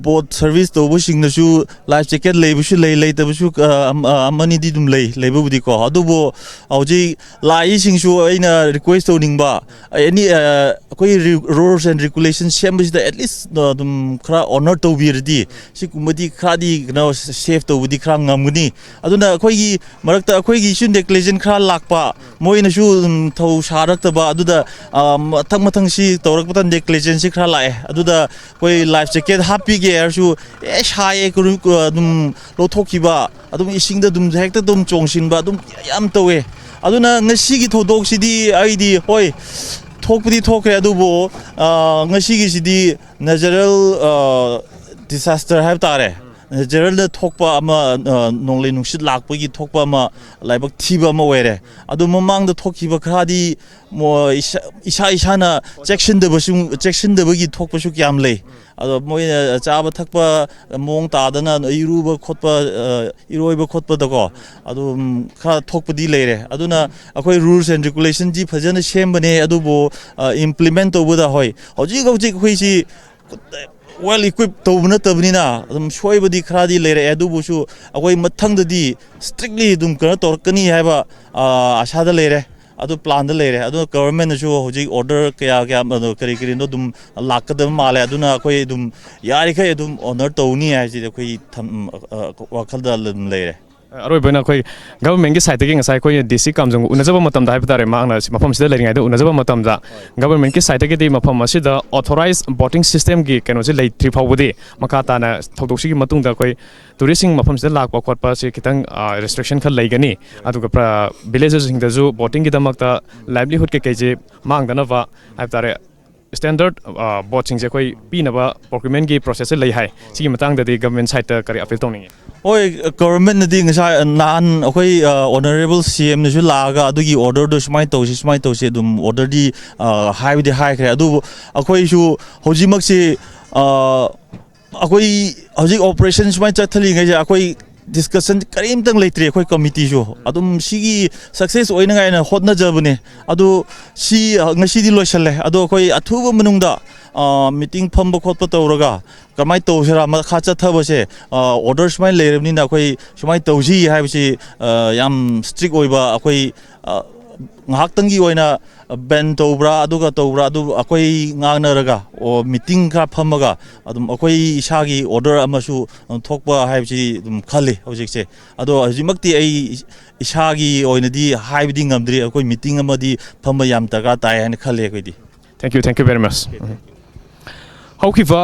ꯕꯣꯠ ꯁꯔꯚꯤꯁ ꯇꯧꯕꯁꯤꯡꯅꯁꯨ ꯂꯥꯏꯐ ꯖꯦꯀꯦꯠ ꯂꯩꯕꯁꯨ ꯂꯩ, ꯂꯩꯇꯕꯁꯨ ꯑ, ꯑꯃ ꯑꯅꯤꯗꯤ ꯑꯗꯨꯝ ꯂꯩ, ꯂꯩꯕꯕꯨꯗꯤꯀꯣ꯫ ꯑꯗꯨꯕꯨ ꯍꯧꯖꯤꯛ ꯂꯥꯛꯏꯁꯤꯡꯁꯨ ꯑꯩꯅ ꯔꯤꯀ꯭ꯋꯦꯁ ꯇꯧꯅꯤꯡꯕ, ꯑꯦꯅꯤ ꯑꯩꯈꯣꯏ ꯔꯨꯜꯁ ꯑꯦꯟ ꯔꯤꯒꯨꯂꯦꯁꯟ ꯁꯦꯝꯕꯁꯤꯗ ꯑꯦꯠꯂꯤꯁ ꯑꯗꯨꯝ ꯈꯔ ꯑꯣꯅꯔ ꯇꯧꯕꯤꯔꯗꯤ ꯁꯤꯒꯨꯝꯕꯗꯤ ꯈꯔꯗꯤ ꯀꯩꯅꯣ ꯁꯦꯐ ꯇꯧꯕꯗꯤ ꯈꯔ ꯉꯝꯒꯅꯤ꯫ ꯑꯗꯨꯅ ꯑꯩꯈꯣꯏꯒꯤ ꯃꯔꯛꯇ ꯑꯩꯈꯣꯏꯒꯤꯁꯨ ꯅꯦꯒ꯭ꯂꯤꯖꯦꯟ ꯈꯔ ꯂꯥꯛꯄ, ꯃꯣꯏꯅꯁꯨ ꯑꯗꯨꯝ ꯊꯧ ꯁꯥꯔꯛꯇꯕ, ꯑꯗꯨꯗ ꯑ, ꯃꯊꯪ ꯃꯊꯪ ꯁꯤ ꯇꯧꯔꯛꯄꯗ ꯅꯦꯒ꯭ꯂꯤꯖꯦꯟꯁꯤ ꯈꯔ ꯂꯥꯛꯑꯦ꯫ ꯑꯗꯨꯗ ꯑꯩꯈꯣꯏ ꯂꯥꯏꯐ ꯖꯦꯀꯦꯠ ꯍꯥꯞꯄꯤꯒꯦ ꯍꯥꯏꯔꯁꯨ, ꯑꯦ ꯁꯥꯏꯌꯦ ꯀꯨꯔꯨ-, ꯀꯨ-, ꯑꯗꯨꯝ ꯂꯧꯊꯣꯛꯈꯤꯕ, ꯑꯗꯨꯝ ꯏꯁꯤꯡꯗ ꯑꯗꯨꯝ ꯍꯦꯛꯇ ꯑꯗꯨꯝ ꯆꯣꯡꯁꯤꯟꯕ ꯑꯗꯨꯝ ꯌꯥꯝ ꯇꯧꯋꯦ꯫ ꯑꯗꯨꯅ ꯉꯁꯤꯒꯤ ꯊꯧꯗꯣꯛꯁꯤꯗꯤ ꯑꯩꯗꯤ ꯍꯣꯏ, ꯊꯣꯛꯄꯗꯤ ꯊꯣꯛꯈ꯭ꯔꯦ, ꯑꯗꯨꯕꯨ ꯑ, ꯉꯁꯤꯒꯤꯁꯤꯗꯤ ꯅꯦꯆꯔꯦꯜ ꯗꯤꯁꯥꯁꯇꯔ ꯍꯥꯏꯕ ꯇꯥꯔꯦ꯫ ꯅꯦꯆꯔꯦꯜꯗ ꯊꯣꯛꯄ ꯑꯃ, ꯑ, ꯅꯣꯡꯂꯩ ꯅꯨꯡꯁꯤꯠ ꯂꯥꯛꯄꯒꯤ ꯊꯣꯛꯄ ꯑꯃ, ꯂꯥꯏꯕꯛ ꯊꯤꯕ ꯑꯃ ꯑꯣꯏꯔꯦ꯫ ꯑꯗꯨ ꯃꯃꯥꯡꯗ ꯊꯣꯛꯈꯤꯕ ꯈꯔꯗꯤ ꯃꯣ-, ꯏꯁꯥ ꯏꯁꯥ ꯏꯁꯥꯅ ꯆꯦꯛꯁꯤꯟꯗꯕꯁꯨ, ꯆꯦꯛꯁꯤꯟꯗꯕꯒꯤ ꯊꯣꯛꯄꯁꯨ ꯀꯌꯥꯝ ꯂꯩ꯫ ꯑꯗꯣ ꯃꯣꯏꯅ ꯆꯥꯕ ꯊꯛꯄ ꯃꯑꯣꯡ ꯇꯥꯗꯅ ꯏꯔꯨꯕ ꯈꯣꯠꯄ, ꯑ, ꯏꯔꯣꯏꯕ ꯈꯣꯠꯄꯗꯀꯣ, ꯑꯗꯨꯝ ꯈꯔ ꯊꯣꯛꯄꯗꯤ ꯂꯩꯔꯦ꯫ ꯑꯗꯨꯅ ꯑꯩꯈꯣꯏ ꯔꯨꯜꯁ ꯑꯦꯟ ꯔꯤꯒꯨꯂꯦꯁꯟꯁꯤ ꯐꯖꯅ ꯁꯦꯝꯕꯅꯦ, ꯑꯗꯨꯕꯨ ꯏꯝꯄ꯭ꯂꯤꯃꯦꯟ ꯇꯧꯕꯗ, ꯍꯣꯏ, ꯍꯧꯖꯤꯛ ꯍꯧꯖꯤꯛ ꯑꯩꯈꯣꯏꯁꯤ ꯋꯦꯜ ꯏꯀ꯭ꯋꯤꯞ ꯇꯧꯕ ꯅꯠꯇꯕꯅꯤꯅ ꯑꯗꯨꯝ ꯁꯣꯏꯕꯗꯤ ꯈꯔꯗꯤ ꯂꯩꯔꯛꯑꯦ꯫ ꯑꯗꯨꯕꯨꯁꯨ ꯑꯩꯈꯣꯏ ꯃꯊꯪꯗꯗꯤ ꯁ꯭ꯇꯔꯤꯛꯂꯤ ꯑꯗꯨꯝ ꯀꯩꯅꯣ ꯇꯧꯔꯛꯀꯅꯤ ꯍꯥꯏꯕ, ꯑ, ꯑꯁꯥꯗ ꯂꯩꯔꯦ, ꯑꯗꯨ ꯄ꯭ꯂꯥꯟꯗ ꯂꯩꯔꯦ꯫ ꯑꯗꯨꯅ ꯒꯚꯔꯟꯃꯦꯟꯅꯁꯨ ꯍꯧꯖꯤꯛ ꯑꯣꯔꯗꯔ ꯀꯌꯥ ꯀꯌꯥ, ꯑꯗꯣ ꯀꯔꯤ ꯀꯔꯤꯅꯣ ꯑꯗꯨꯝ ꯂꯥꯛꯀꯗꯕ ꯃꯥꯜꯂꯦ꯫ ꯑꯗꯨꯅ ꯑꯩꯈꯣꯏ ꯑꯗꯨꯝ ꯌꯥꯔꯤꯈꯩ ꯑꯗꯨꯝ ꯑꯣꯅꯔ ꯇꯧꯅꯤ ꯍꯥꯏꯁꯤꯗꯤ ꯑꯩꯈꯣꯏ ꯊꯝ-, ꯑ, ꯑ, ꯋꯥꯈꯜꯗ ꯑꯗꯨꯝ ꯂꯩꯔꯦ꯫ ꯑꯔꯣꯏꯕ ꯑꯣꯏꯅ ꯑꯩꯈꯣꯏ ꯒꯚꯔꯟꯃꯦꯟꯒꯤ ꯁꯥꯏꯠꯇꯒꯤ ꯉꯁꯥꯏ ꯑꯩꯈꯣꯏ ꯗꯤ ꯁꯤ ꯀꯥꯝꯖꯣꯡꯒ ꯎꯅꯖꯕ ꯃꯇꯝꯗ ꯍꯥꯏꯕ ꯇꯥꯔꯦ, ꯃꯍꯥꯛꯅ ꯁꯤ ꯃꯐꯝꯁꯤꯗ ꯂꯩꯔꯤꯉꯩꯗ ꯎꯅꯖꯕ ꯃꯇꯝꯗ ꯒꯚꯔꯟꯃꯦꯟꯠꯀꯤ ꯁꯥꯏꯠꯇꯒꯤꯗꯤ ꯃꯐꯝ ꯑꯁꯤꯗ ꯑꯣꯊꯣꯔꯥꯏꯖ ꯕꯣꯇꯤꯡ ꯁꯤꯁꯇꯦꯝꯒꯤ ꯀꯩꯅꯣꯁꯦ ꯂꯩꯇ꯭ꯔꯤ ꯐꯥꯎꯕꯗꯤ, ꯃꯈꯥ ꯇꯥꯅ ꯊꯧꯗꯣꯛꯁꯤꯒꯤ ꯃꯇꯨꯡꯗ ꯑꯩꯈꯣꯏ ꯇꯨꯔꯤꯁꯁꯤꯡ ꯃꯐꯝꯁꯤꯗ ꯂꯥꯛꯄ ꯈꯣꯠꯄꯁꯤ ꯈꯤꯇꯪ ꯔꯦꯁꯇ꯭ꯔꯤꯛꯁꯟ ꯈꯔ ꯂꯩꯒꯅꯤ꯫ ꯑꯗꯨꯒ ꯚꯤꯂꯦꯖꯔꯁꯤꯡꯗꯁꯨ ꯕꯣꯇꯤꯡꯒꯤꯗꯃꯛꯇ ꯂꯥꯏꯚꯂꯤꯍꯨꯗ ꯀꯩꯀꯩꯁꯦ ꯃꯥꯡꯗꯅꯕ ꯍꯥꯏꯕ ꯇꯥꯔꯦ, ꯁ꯭ꯇꯦꯟꯗꯔꯠ ꯕꯣꯠꯁꯤꯡꯁꯦ ꯑꯩꯈꯣꯏ ꯄꯤꯅꯕ ꯄ꯭ꯔꯣꯀ꯭ꯌꯨꯔꯃꯦꯟꯒꯤ ꯄ꯭ꯔꯣꯁꯦꯁꯁꯦ ꯂꯩ ꯍꯥꯏ꯫ ꯁꯤꯒꯤ ꯃꯇꯥꯡꯗꯗꯤ ꯒꯚꯔꯟꯃꯦꯟꯠ ꯁꯥꯏꯠꯇ ꯀꯔꯤ ꯑꯄꯤꯜ ꯇꯧꯅꯤꯡꯉꯤ? ꯍꯣꯏ, ꯒꯚꯔꯟꯃꯦꯟꯠꯅꯗꯤ ꯉꯁꯥꯏ ꯅꯍꯥꯟ ꯑꯩꯈꯣꯏ ꯑꯣꯅꯔꯦꯕꯜ ꯁꯤ ꯑꯦꯝꯅꯁꯨ ꯂꯥꯛꯑꯒ ꯑꯗꯨꯒꯤ ꯑꯣꯔꯗꯔꯗꯣ ꯁꯨꯃꯥꯏꯅ ꯇꯧꯁꯤ, ꯁꯨꯃꯥꯏꯅ ꯇꯧꯁꯤ ꯑꯗꯨꯝ ꯑꯣꯔꯗꯔꯗꯤ ꯍꯥꯏꯕꯗꯤ ꯍꯥꯏꯈ꯭ꯔꯦ꯫ ꯑꯗꯨꯕꯨ ꯑꯩꯈꯣꯏꯁꯨ ꯍꯧꯖꯤꯛꯃꯛꯁꯤ ꯑꯩꯈꯣꯏ ꯍꯧꯖꯤꯛ ꯑꯣꯄꯔꯦꯁꯟ ꯁꯨꯃꯥꯏꯅ ꯆꯠꯊꯔꯤꯉꯩꯁꯦ ꯑꯩꯈꯣꯏ ꯗꯤꯁꯀꯁꯟ ꯀꯔꯤꯝꯇꯪ ꯂꯩꯇ꯭ꯔꯤ꯫ ꯑꯩꯈꯣꯏ ꯀꯃꯤꯇꯤꯁꯨ ꯑꯗꯨꯝ ꯁꯤꯒꯤ ꯁꯛꯁꯦꯁ ꯑꯣꯏꯅꯉꯥꯏꯅ ꯍꯣꯠꯅꯖꯕꯅꯦ꯫ ꯑꯗꯣ ꯁꯤ ꯉꯁꯤꯗꯤ ꯂꯣꯏꯁꯜꯂꯦ꯫ ꯑꯗꯣ ꯑꯩꯈꯣꯏ ꯑꯊꯨꯕ ꯃꯅꯨꯡꯗ ꯃꯤꯇꯤꯡ ꯐꯝꯕ ꯈꯣꯠꯄ ꯇꯧꯔꯒ ꯀꯃꯥꯏꯅ ꯇꯧꯁꯤꯔꯥ, ꯃꯈꯥ ꯆꯠꯊꯕꯁꯦ ꯑꯣꯔꯗꯔ ꯁꯨꯃꯥꯏꯅ ꯂꯩꯔꯕꯅꯤꯅ ꯑꯩꯈꯣꯏ ꯁꯨꯃꯥꯏꯅ ꯇꯧꯁꯤ ꯍꯥꯏꯕꯁꯤ ꯌꯥꯝ ꯁ꯭ꯇ꯭ꯔꯤꯛ ꯑꯣꯏꯕ, ꯑꯩꯈꯣꯏ ꯉꯥꯏꯍꯥꯛꯇꯪꯒꯤ ꯑꯣꯏꯅ ꯕꯦꯟ ꯇꯧꯕ꯭ꯔꯥ, ꯑꯗꯨꯒ ꯇꯧꯕ꯭ꯔꯥ, ꯑꯗꯨ ꯑꯩꯈꯣꯏ ꯉꯥꯡꯅꯔꯒ, ꯑꯣ, ꯃꯤꯇꯤꯡ ꯈꯔ ꯐꯝꯃꯒ ꯑꯗꯨꯝ ꯑꯩꯈꯣꯏ ꯏꯁꯥꯒꯤ ꯑꯣꯔꯗꯔ ꯑꯃꯁꯨ ꯊꯣꯛꯄ ꯍꯥꯏꯕꯁꯤ ꯑꯗꯨꯝ ꯈꯜꯂꯤ ꯍꯧꯖꯤꯛꯁꯦ꯫ ꯑꯗꯣ ꯍꯧꯖꯤꯛꯃꯛꯇꯤ ꯑꯩ ꯏꯁꯥꯒꯤ ꯑꯣꯏꯅꯗꯤ ꯍꯥꯏꯕꯗꯤ ꯉꯝꯗ꯭ꯔꯤ꯫ ꯑꯩꯈꯣꯏ ꯃꯤꯇꯤꯡ ꯑꯃꯗꯤ ꯐꯝꯕ ꯌꯥꯝ ꯗꯔꯀꯥꯔ ꯇꯥꯏ ꯍꯥꯏꯅ ꯈꯜꯂꯤ ꯑꯩꯈꯣꯏꯗꯤ꯫ Thank you, thank you very much. ꯍꯧꯈꯤꯕ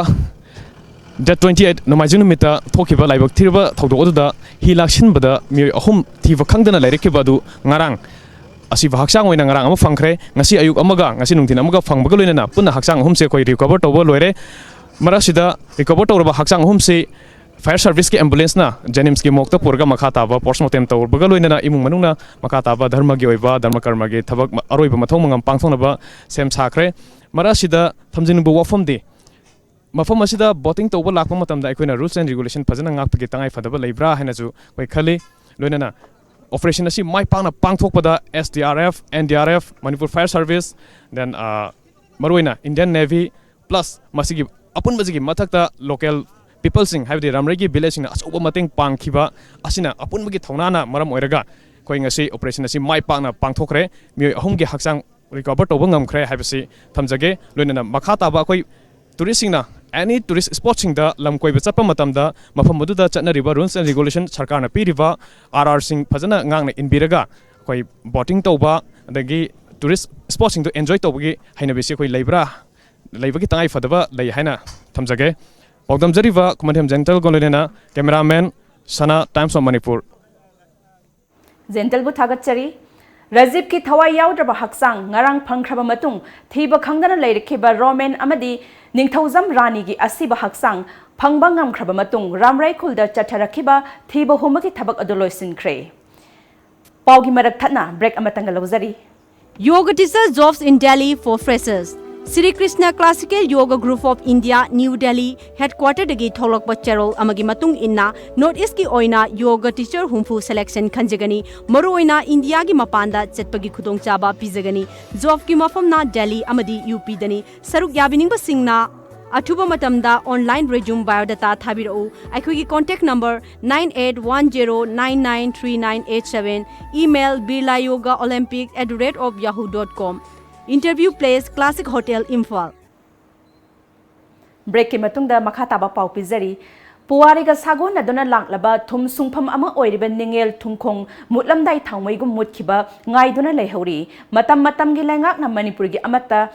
ꯗꯦꯠ ꯇ꯭ꯋꯦꯟꯇꯤ ꯑꯩꯠ ꯅꯣꯡꯃꯥꯏꯖꯤꯡ ꯅꯨꯃꯤꯠꯇ ꯊꯣꯛꯈꯤꯕ ꯂꯥꯏꯕꯛ ꯊꯤꯔꯕ ꯊꯧꯗꯣꯛ ꯑꯗꯨꯗ ꯍꯤ ꯂꯥꯛꯁꯤꯟꯕꯗ ꯃꯤꯑꯣꯏ ꯑꯍꯨꯝ ꯊꯤꯕ ꯈꯪꯗꯅ ꯂꯩꯔꯛꯈꯤꯕ ꯑꯗꯨ ꯉꯔꯥꯡ ꯑꯁꯤꯕ ꯍꯛꯆꯥꯡ ꯑꯣꯏꯅ ꯉꯔꯥꯡ ꯑꯃ ꯐꯪꯈ꯭ꯔꯦ꯫ ꯉꯁꯤ ꯑꯌꯨꯛ ꯑꯃꯒ ꯉꯁꯤ ꯅꯨꯡꯊꯤꯜ ꯑꯃꯒ ꯐꯪꯕꯒ ꯂꯣꯏꯅꯅ ꯄꯨꯟꯅ ꯍꯛꯆꯥꯡ ꯑꯍꯨꯝꯁꯦ ꯑꯩꯈꯣꯏ ꯔꯤꯀꯣꯚꯔ ꯇꯧꯕ ꯂꯣꯏꯔꯦ꯫ ꯃꯔꯛꯁꯤꯗ ꯔꯤꯀꯣꯚꯔ ꯇꯧꯔꯕ ꯍꯛꯆꯥꯡ ꯑꯍꯨꯝꯁꯤ ꯐꯥꯌꯔ ꯁꯥꯔꯚꯤꯁꯀꯤ ꯑꯦꯝꯕꯨꯂꯦꯟꯁꯅ ꯖꯦꯅꯤꯝꯁꯀꯤ ꯃꯣꯔꯒꯇ ꯄꯨꯔꯒ ꯃꯈꯥ ꯇꯥꯕ ꯄꯣꯁꯃꯣꯔꯇꯦꯝ ꯇꯧꯔꯕꯒ ꯂꯣꯏꯅꯅ ꯏꯃꯨꯡ ꯃꯅꯨꯡꯅ ꯃꯈꯥ ꯇꯥꯕ ꯙꯔꯃꯒꯤ ꯑꯣꯏꯕ ꯙꯔꯃ ꯀꯔꯃꯒꯤ ꯊꯕꯛ ꯑꯔꯣꯏꯕ ꯃꯊꯧ ꯃꯉꯝ ꯄꯥꯡꯊꯣꯛꯅꯕ ꯁꯦꯝ ꯁꯥꯈ꯭ꯔꯦ꯫ ꯃꯔꯛ ꯑꯁꯤꯗ ꯊꯝꯖꯅꯤꯡꯕ ꯋꯥꯐꯝꯗꯤ, ꯃꯐꯝ ꯑꯁꯤꯗ ꯕꯣꯇꯤꯡ ꯇꯧꯕ ꯂꯥꯛꯄ ꯃꯇꯝꯗ ꯑꯩꯈꯣꯏꯅ ꯔꯨꯜꯁ ꯑꯦꯟ ꯔꯤꯒꯨꯂꯦꯁꯟ ꯐꯖꯅ ꯉꯥꯛꯄꯒꯤ ꯇꯉꯥꯏ ꯐꯗꯕ ꯂꯩꯕ꯭ꯔꯥ ꯍꯥꯏꯅꯁꯨ ꯑꯩꯈꯣꯏ ꯈꯜꯂꯤ꯫ ꯂꯣꯏꯅꯅ ꯑꯣꯄꯔꯦꯁꯟ ꯑꯁꯤ ꯃꯥꯏ ꯄꯥꯛꯅ ꯄꯥꯡꯊꯣꯛꯄꯗ S D R F, N D R F, Manipur Fire Service, then ꯃꯔꯨꯑꯣꯏꯅ Indian Navy, plus ꯃꯁꯤꯒꯤ ꯑꯄꯨꯟꯕꯁꯤꯒꯤ ꯃꯊꯛꯇ ꯂꯣꯀꯦꯜ ꯄꯤꯄꯜꯁꯤꯡ, ꯍꯥꯏꯕꯗꯤ ꯔꯝꯔꯩꯒꯤ ꯚꯤꯂꯦꯖꯁꯤꯡꯅ ꯑꯆꯧꯕ ꯃꯇꯦꯡ ꯄꯥꯡꯈꯤꯕ ꯑꯁꯤꯅ ꯑꯄꯨꯟꯕꯒꯤ ꯊꯧꯅꯥꯅ ꯃꯔꯝ ꯑꯣꯏꯔꯒ ꯑꯩꯈꯣꯏ ꯉꯁꯤ ꯑꯣꯄꯔꯦꯁꯟ ꯑꯁꯤ ꯃꯥꯏ ꯄꯥꯛꯅ ꯄꯥꯡꯊꯣꯛꯈ꯭ꯔꯦ꯫ ꯃꯤꯑꯣꯏ ꯑꯍꯨꯝꯒꯤ ꯍꯛꯆꯥꯡ ꯔꯤꯀꯣꯚꯔ ꯇꯧꯕ ꯉꯝꯈ꯭ꯔꯦ ꯍꯥꯏꯕꯁꯤ ꯊꯝꯖꯒꯦ꯫ ꯂꯣꯏꯅꯅ ꯃꯈꯥ ꯇꯥꯕ ꯑꯩꯈꯣꯏ ꯇꯨꯔꯤꯁꯁꯤꯡꯅ ꯑꯦꯅꯤ ꯇꯨꯔꯤꯁ ꯁ꯭ꯄꯣꯠꯁꯤꯡꯗ ꯂꯝ ꯀꯣꯏꯕ ꯆꯠꯄ ꯃꯇꯝꯗ ꯃꯐꯝ ꯑꯗꯨꯗ ꯆꯠꯅꯔꯤꯕ ꯔꯨꯜꯁ ꯑꯦꯟ ꯔꯤꯒꯨꯂꯦꯁꯟ, ꯁꯔꯀꯥꯔꯅ ꯄꯤꯔꯤꯕ ꯑꯥꯔ ꯑꯥꯔꯁꯤꯡ ꯐꯖꯅ ꯉꯥꯛꯅ ꯏꯟꯕꯤꯔꯒ ꯑꯩꯈꯣꯏ ꯕꯣꯇꯤꯡ ꯇꯧꯕ ꯑꯗꯒꯤ ꯇꯨꯔꯤꯁ ꯁ꯭ꯄꯣꯠꯁꯤꯡꯗꯣ ꯑꯦꯟꯖꯣꯏ ꯇꯧꯕꯒꯤ ꯍꯩꯅꯕꯤꯁꯤ ꯑꯩꯈꯣꯏ ꯂꯩꯕ꯭ꯔꯥ, ꯂꯩꯕꯒꯤ ꯇꯉꯥꯏ ꯐꯗꯕ ꯂꯩ ꯍꯥꯏꯅ ꯊꯝꯖꯒꯦ꯫ ꯄꯥꯎꯗꯝꯖꯔꯤꯕ ꯈꯨꯃꯟꯊꯦꯝ ꯖꯦꯟꯇꯜꯒ ꯂꯣꯏꯅꯅ ꯀꯦꯃꯦꯔꯥꯃꯦꯟ ꯁꯅꯥ, Times of Manipur꯫ ꯖꯦꯟꯇꯜꯕꯨ ꯊꯥꯒꯠꯆꯔꯤ꯫ ꯔꯥꯖꯤꯕꯀꯤ ꯊꯋꯥꯏ ꯌꯥꯎꯗ꯭ꯔꯕ ꯍꯛꯆꯥꯡ ꯉꯔꯥꯡ ꯐꯪꯈ꯭ꯔꯕ ꯃꯇꯨꯡ, ꯊꯤꯕ ꯈꯪꯗꯅ ꯂꯩꯔꯛꯈꯤꯕ ꯔꯣꯃꯦꯟ ꯑꯃꯗꯤ ꯅꯤꯡꯊꯧꯖꯝ ꯔꯥꯅꯤꯒꯤ ꯑꯁꯤꯕ ꯍꯛꯆꯥꯡ ꯐꯪꯕ ꯉꯝꯈ꯭ꯔꯕ ꯃꯇꯨꯡ, ꯔꯥꯝꯔꯩ ꯈꯨꯜꯗ ꯆꯠꯊꯔꯛꯈꯤꯕ ꯊꯤꯕ ꯍꯨꯝꯕꯒꯤ ꯊꯕꯛ ꯑꯗꯨ ꯂꯣꯏꯁꯤꯟꯈ꯭ꯔꯦ꯫ ꯄꯥꯎꯒꯤ ꯃꯔꯛ ꯊꯠꯅ break ꯑꯃꯇꯪꯒ ꯂꯧꯖꯔꯤ꯫ Yoga teacher jobs in Delhi for freshers. Sri Krishna Classical Yoga Group of India, New Delhi headquarter ꯗꯒꯤ ꯊꯣꯛꯂꯛꯄ ꯆꯦꯔꯣꯜ ꯑꯃꯒꯤ ꯃꯇꯨꯡ ꯏꯟꯅ, North East ꯀꯤ ꯑꯣꯏꯅ yoga teacher ꯍꯨꯝꯐꯨ selection ꯈꯟꯖꯒꯅꯤ꯫ ꯃꯔꯨꯑꯣꯏꯅ ꯏꯟꯗꯤꯌꯥꯒꯤ ꯃꯄꯥꯟꯗ ꯆꯠꯄꯒꯤ ꯈꯨꯗꯣꯡꯆꯥꯕ ꯄꯤꯖꯒꯅꯤ꯫ Job ꯀꯤ ꯃꯐꯝꯅ ꯗꯦꯜꯂꯤ ꯑꯃꯗꯤ ꯌꯨ ꯄꯤ ꯗꯅꯤ꯫ ꯁꯔꯨꯛ ꯌꯥꯕꯤꯅꯤꯡꯕꯁꯤꯡꯅ ꯑꯊꯨꯕ ꯃꯇꯝꯗ online resume biodata ꯊꯥꯕꯤꯔꯛꯎ꯫ ꯑꯩꯈꯣꯏꯒꯤ contact number nine eight one zero nine nine three nine eight seven, email birla yoga olympic at the rate of yahoo dot com. Interview place, Classic Hotel, Imphal. Break ꯀꯤ ꯃꯇꯨꯡꯗ ꯃꯈꯥ ꯇꯥꯕ ꯄꯥꯎ ꯄꯤꯖꯔꯤ꯫ ꯄꯨꯋꯥꯔꯤꯒ ꯁꯥꯒꯣꯟꯅꯗꯨꯅ ꯂꯥꯛꯂꯕ ꯊꯨꯝ ꯁꯨꯡꯐꯝ ꯑꯃ ꯑꯣꯏꯔꯤꯕ ꯅꯤꯡꯉꯦꯜ ꯊꯨꯝꯈꯣꯡ ꯃꯨꯠꯂꯝꯗꯥꯏ ꯊꯥꯎꯃꯩꯒꯨꯝ ꯃꯨꯠꯈꯤꯕ ꯉꯥꯏꯗꯨꯅ ꯂꯩꯍꯧꯔꯤ꯫ ꯃꯇꯝ ꯃꯇꯝꯒꯤ ꯂꯩꯉꯥꯛꯅ ꯃꯅꯤꯄꯨꯔꯒꯤ ꯑꯃꯠꯇ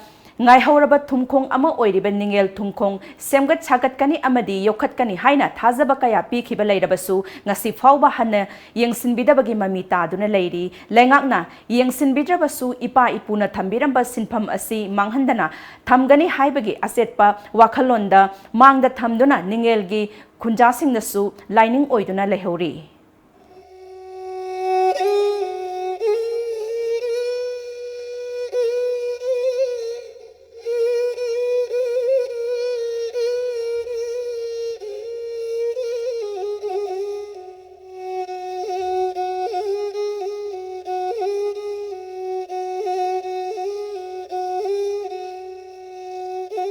ꯉꯥꯏꯍꯧꯔꯕ ꯊꯨꯝꯈꯣꯡ ꯑꯃ ꯑꯣꯏꯔꯤꯕ ꯅꯤꯡꯉꯦꯜ ꯊꯨꯝꯈꯣꯡ ꯁꯦꯝꯒꯠ ꯁꯥꯒꯠꯀꯅꯤ ꯑꯃꯗꯤ ꯌꯣꯛꯈꯠꯀꯅꯤ ꯍꯥꯏꯅ ꯊꯥꯖꯕ ꯀꯌꯥ ꯄꯤꯈꯤꯕ ꯂꯩꯔꯕꯁꯨ, ꯉꯁꯤ ꯐꯥꯎꯕ ꯍꯟꯅ ꯌꯦꯡꯁꯤꯟꯕꯤꯗꯕꯒꯤ ꯃꯃꯤ ꯇꯥꯗꯨꯅ ꯂꯩꯔꯤ꯫ ꯂꯩꯉꯥꯛꯅ ꯌꯦꯡꯁꯤꯟꯕꯤꯗ꯭ꯔꯕꯁꯨ, ꯏꯄꯥ ꯏꯄꯨꯅ ꯊꯝꯕꯤꯔꯝꯕ ꯁꯤꯟꯐꯝ ꯑꯁꯤ ꯃꯥꯡꯍꯟꯗꯅ ꯊꯝꯒꯅꯤ ꯍꯥꯏꯕꯒꯤ ꯑꯆꯦꯠꯄ ꯋꯥꯈꯜꯂꯣꯟꯗ ꯃꯥꯡꯗ ꯊꯝꯗꯨꯅ ꯅꯤꯡꯉꯦꯜꯒꯤ ꯈꯨꯟꯖꯥꯁꯤꯡꯅꯁꯨ ꯂꯥꯏꯅꯤꯡ ꯑꯣꯏꯗꯨꯅ ꯂꯩꯍꯧꯔꯤ꯫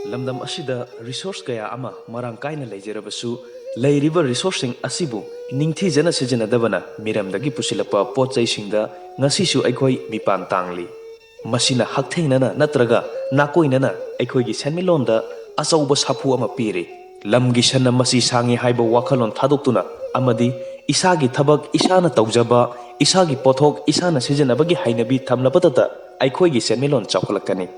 ꯂꯝꯗꯝ ꯑꯁꯤꯗ resource ꯀꯌꯥ ꯑꯃ ꯃꯔꯥꯡ ꯀꯥꯏꯅ ꯂꯩꯖꯔꯕꯁꯨ, ꯂꯩꯔꯤꯕ resource ꯁꯤꯡ ꯑꯁꯤꯕꯨ ꯅꯤꯡꯊꯤꯖꯅ ꯁꯤꯖꯤꯟꯅꯗꯕꯅ ꯃꯤꯔꯝꯗꯒꯤ ꯄꯨꯁꯤꯜꯂꯛꯄ ꯄꯣꯠ ꯆꯩꯁꯤꯡꯗ ꯉꯁꯤꯁꯨ ꯑꯩꯈꯣꯏ ꯃꯤꯄꯥꯟ ꯇꯥꯡꯂꯤ꯫ ꯃꯁꯤꯅ ꯍꯛꯊꯦꯡꯅꯅ ꯅꯠꯇ꯭ꯔꯒ ꯅꯥꯀꯣꯏꯅꯅ ꯑꯩꯈꯣꯏꯒꯤ ꯁꯦꯟꯃꯤꯠꯂꯣꯟꯗ ꯑꯆꯧꯕ ꯁꯥꯐꯨ ꯑꯃ ꯄꯤꯔꯤ꯫ ꯂꯝꯒꯤ ꯁꯟꯅ ꯃꯁꯤ ꯁꯥꯡꯉꯤ ꯍꯥꯏꯕ ꯋꯥꯈꯜꯂꯣꯟ ꯊꯥꯗꯣꯛꯇꯨꯅ ꯑꯃꯗꯤ ꯏꯁꯥꯒꯤ ꯊꯕꯛ ꯏꯁꯥꯅ ꯇꯧꯖꯕ, ꯏꯁꯥꯒꯤ ꯄꯣꯠꯊꯣꯛ ꯏꯁꯥꯅ ꯁꯤꯖꯤꯟꯅꯕꯒꯤ ꯍꯩꯅꯕꯤ ꯊꯝꯂꯕꯇꯗ ꯑꯩꯈꯣꯏꯒꯤ ꯁꯦꯟꯃꯤꯠꯂꯣꯟ ꯆꯥꯎꯈꯠꯂꯛꯀꯅꯤ꯫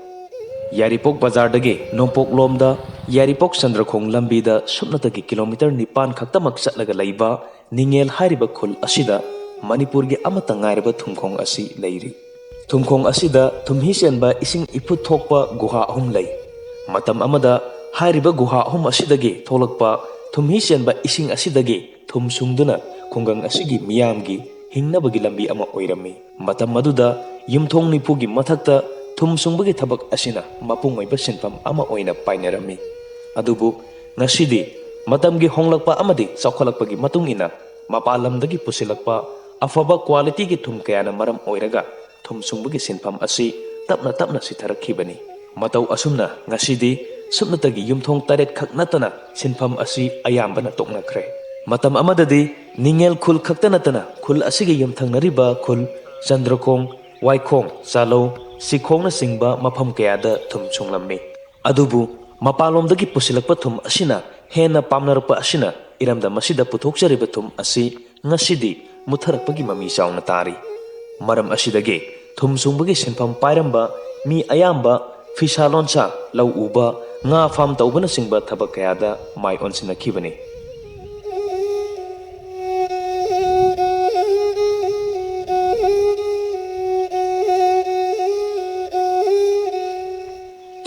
ꯌꯥꯏꯔꯤꯄꯣꯛ ꯕꯖꯥꯔꯗꯒꯤ ꯅꯣꯡꯄꯣꯛꯂꯣꯝꯗ ꯌꯥꯏꯔꯤꯄꯣꯛ ꯆꯟꯗ꯭ꯔꯈꯣꯡ ꯂꯝꯕꯤꯗ ꯁꯨꯞꯅꯇꯒꯤ ꯀꯤꯂꯣꯃꯤꯇꯔ ꯅꯤꯄꯥꯟ ꯈꯛꯇꯃꯛ ꯆꯠꯂꯒ ꯂꯩꯕ ꯅꯤꯡꯉꯦꯜ ꯍꯥꯏꯔꯤꯕ ꯈꯨꯜ ꯑꯁꯤꯗ ꯃꯅꯤꯄꯨꯔꯒꯤ ꯑꯃꯠꯇ ꯉꯥꯏꯔꯕ ꯊꯨꯝꯈꯣꯡ ꯑꯁꯤ ꯂꯩꯔꯤ꯫ ꯊꯨꯝꯈꯣꯡ ꯑꯁꯤꯗ ꯊꯨꯝꯍꯤ ꯆꯦꯟꯕ ꯏꯁꯤꯡ ꯏꯐꯨꯠ ꯊꯣꯛꯄ ꯒꯨꯍꯥ ꯑꯍꯨꯝ ꯂꯩ꯫ ꯃꯇꯝ ꯑꯃꯗ ꯍꯥꯏꯔꯤꯕ ꯒꯨꯍꯥ ꯑꯍꯨꯝ ꯑꯁꯤꯗꯒꯤ ꯊꯣꯛꯂꯛꯄ ꯊꯨꯝꯍꯤ ꯆꯦꯟꯕ ꯏꯁꯤꯡ ꯑꯁꯤꯗꯒꯤ ꯊꯨꯝ ꯁꯨꯡꯗꯨꯅ ꯈꯨꯡꯒꯪ ꯑꯁꯤꯒꯤ ꯃꯤꯌꯥꯝꯒꯤ ꯍꯤꯡꯅꯕꯒꯤ ꯂꯝꯕꯤ ꯑꯃ ꯑꯣꯏꯔꯝꯃꯤ꯫ ꯃꯇꯝ ꯑꯗꯨꯗ ꯌꯨꯝꯊꯣꯡ ꯅꯤꯐꯨꯒꯤ ꯃꯊꯛꯇ ꯊꯨꯝ ꯁꯨꯡꯕꯒꯤ ꯊꯕꯛ ꯑꯁꯤꯅ ꯃꯄꯨꯡ ꯑꯣꯏꯕ ꯁꯤꯟꯐꯝ ꯑꯃ ꯑꯣꯏꯅ ꯄꯥꯏꯅꯔꯝꯃꯤ꯫ ꯑꯗꯨꯕꯨ ꯉꯁꯤꯗꯤ ꯃꯇꯝꯒꯤ ꯍꯣꯡꯂꯛꯄ ꯑꯃꯗꯤ ꯆꯥꯎꯈꯠꯂꯛꯄꯒꯤ ꯃꯇꯨꯡ ꯏꯟꯅ ꯃꯄꯥꯟ ꯂꯝꯗꯒꯤ ꯄꯨꯁꯤꯜꯂꯛꯄ ꯑꯐꯕ ꯀ꯭ꯋꯥꯂꯤꯇꯤꯒꯤ ꯊꯨꯝ ꯀꯌꯥꯅ ꯃꯔꯝ ꯑꯣꯏꯔꯒ ꯊꯨꯝ ꯁꯨꯡꯕꯒꯤ ꯁꯤꯟꯐꯝ ꯑꯁꯤ ꯇꯞꯅ ꯇꯞꯅ ꯁꯤꯊꯔꯛꯈꯤꯕꯅꯤ꯫ ꯃꯇꯧ ꯑꯁꯨꯝꯅ ꯉꯁꯤꯗꯤ ꯁꯨꯞꯅꯇꯒꯤ ꯌꯨꯝꯊꯣꯡ ꯇꯔꯦꯠ ꯈꯛ ꯅꯠꯇꯅ ꯁꯤꯟꯐꯝ ꯑꯁꯤ ꯑꯌꯥꯝꯕꯅ ꯇꯣꯛꯅꯈ꯭ꯔꯦ꯫ ꯃꯇꯝ ꯑꯃꯗꯗꯤ ꯅꯤꯡꯉꯦꯜ ꯈꯨꯜ ꯈꯛꯇ ꯅꯠꯇꯅ ꯈꯨꯜ ꯑꯁꯤꯒꯤ ꯌꯨꯝꯊꯪꯅꯔꯤꯕ ꯈꯨꯜ ꯆꯟꯗ꯭ꯔꯈꯣꯡ, ꯋꯥꯏꯈꯣꯡ, ꯆꯥꯂꯧ, ꯁꯤꯈꯣꯡꯅꯆꯤꯡꯕ ꯃꯐꯝ ꯀꯌꯥꯗ ꯊꯨꯝ ꯁꯨꯡꯂꯝꯃꯤ꯫ ꯑꯗꯨꯕꯨ ꯃꯄꯥꯟꯂꯣꯝꯗꯒꯤ ꯄꯨꯁꯤꯜꯂꯛꯄ ꯊꯨꯝ ꯑꯁꯤꯅ ꯍꯦꯟꯅ ꯄꯥꯝꯅꯔꯛꯄ ꯑꯁꯤꯅ ꯏꯔꯝꯗꯝ ꯑꯁꯤꯗ ꯄꯨꯊꯣꯛꯆꯔꯤꯕ ꯊꯨꯝ ꯑꯁꯤ ꯉꯁꯤꯗꯤ ꯃꯨꯠꯊꯔꯛꯄꯒꯤ ꯃꯃꯤ ꯆꯥꯎꯅ ꯇꯥꯔꯤ꯫ ꯃꯔꯝ ꯑꯁꯤꯗꯒꯤ ꯊꯨꯝ ꯁꯨꯡꯕꯒꯤ ꯁꯤꯟꯐꯝ ꯄꯥꯏꯔꯝꯕ ꯃꯤ ꯑꯌꯥꯝꯕ ꯐꯤꯁꯥ ꯂꯣꯟꯁꯥ, ꯂꯧ ꯎꯕ, ꯉꯥ ꯐꯥꯝ ꯇꯧꯕꯅꯆꯤꯡꯕ ꯊꯕꯛ ꯀꯌꯥꯗ ꯃꯥꯏ ꯑꯣꯟꯁꯤꯟꯅꯈꯤꯕꯅꯤ꯫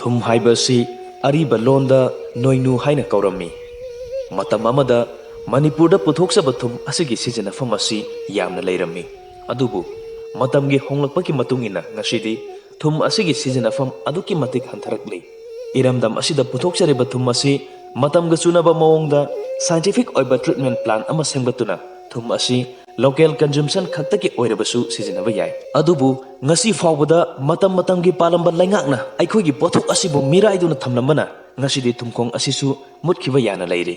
ꯊꯨꯝ ꯍꯥꯏꯕ ꯑꯁꯤ ꯑꯔꯤꯕ ꯂꯣꯟꯗ ꯅꯣꯏꯅꯨ ꯍꯥꯏꯅ ꯀꯧꯔꯝꯃꯤ꯫ ꯃꯇꯝ ꯑꯃꯗ ꯃꯅꯤꯄꯨꯔꯗ ꯄꯨꯊꯣꯛꯆꯕ ꯊꯨꯝ ꯑꯁꯤꯒꯤ ꯁꯤꯖꯤꯟꯅꯐꯝ ꯑꯁꯤ ꯌꯥꯝꯅ ꯂꯩꯔꯝꯃꯤ꯫ ꯑꯗꯨꯕꯨ ꯃꯇꯝꯒꯤ ꯍꯣꯡꯂꯛꯄꯒꯤ ꯃꯇꯨꯡ ꯏꯟꯅ ꯉꯁꯤꯗꯤ ꯊꯨꯝ ꯑꯁꯤꯒꯤ ꯁꯤꯖꯤꯟꯅꯐꯝ ꯑꯗꯨꯛꯀꯤ ꯃꯇꯤꯛ ꯍꯟꯊꯔꯛꯂꯤ꯫ ꯏꯔꯝꯗꯝ ꯑꯁꯤꯗ ꯄꯨꯊꯣꯛꯆꯔꯤꯕ ꯊꯨꯝ ꯑꯁꯤ ꯃꯇꯝꯒ ꯆꯨꯅꯕ ꯃꯑꯣꯡꯗ scientific ꯑꯣꯏꯕ treatment plant ꯑꯃ ꯁꯦꯝꯒꯠꯇꯨꯅ ꯊꯨꯝ ꯑꯁꯤ local consumption ꯈꯛꯇꯒꯤ ꯑꯣꯏꯔꯕꯁꯨ ꯁꯤꯖꯤꯟꯅꯕ ꯌꯥꯏ꯫ ꯑꯗꯨꯕꯨ ꯉꯁꯤ ꯐꯥꯎꯕꯗ ꯃꯇꯝ ꯃꯇꯝꯒꯤ ꯄꯥꯜꯂꯝꯕ ꯂꯩꯉꯥꯛꯅ ꯑꯩꯈꯣꯏꯒꯤ ꯄꯣꯠꯊꯣꯛ ꯑꯁꯤꯕꯨ ꯃꯤꯔꯥꯏꯗꯨꯅ ꯊꯝꯂꯝꯕꯅ ꯉꯁꯤꯗꯤ ꯊꯨꯝꯈꯣꯡ ꯑꯁꯤꯁꯨ ꯃꯨꯠꯈꯤꯕ ꯌꯥꯅ ꯂꯩꯔꯤ꯫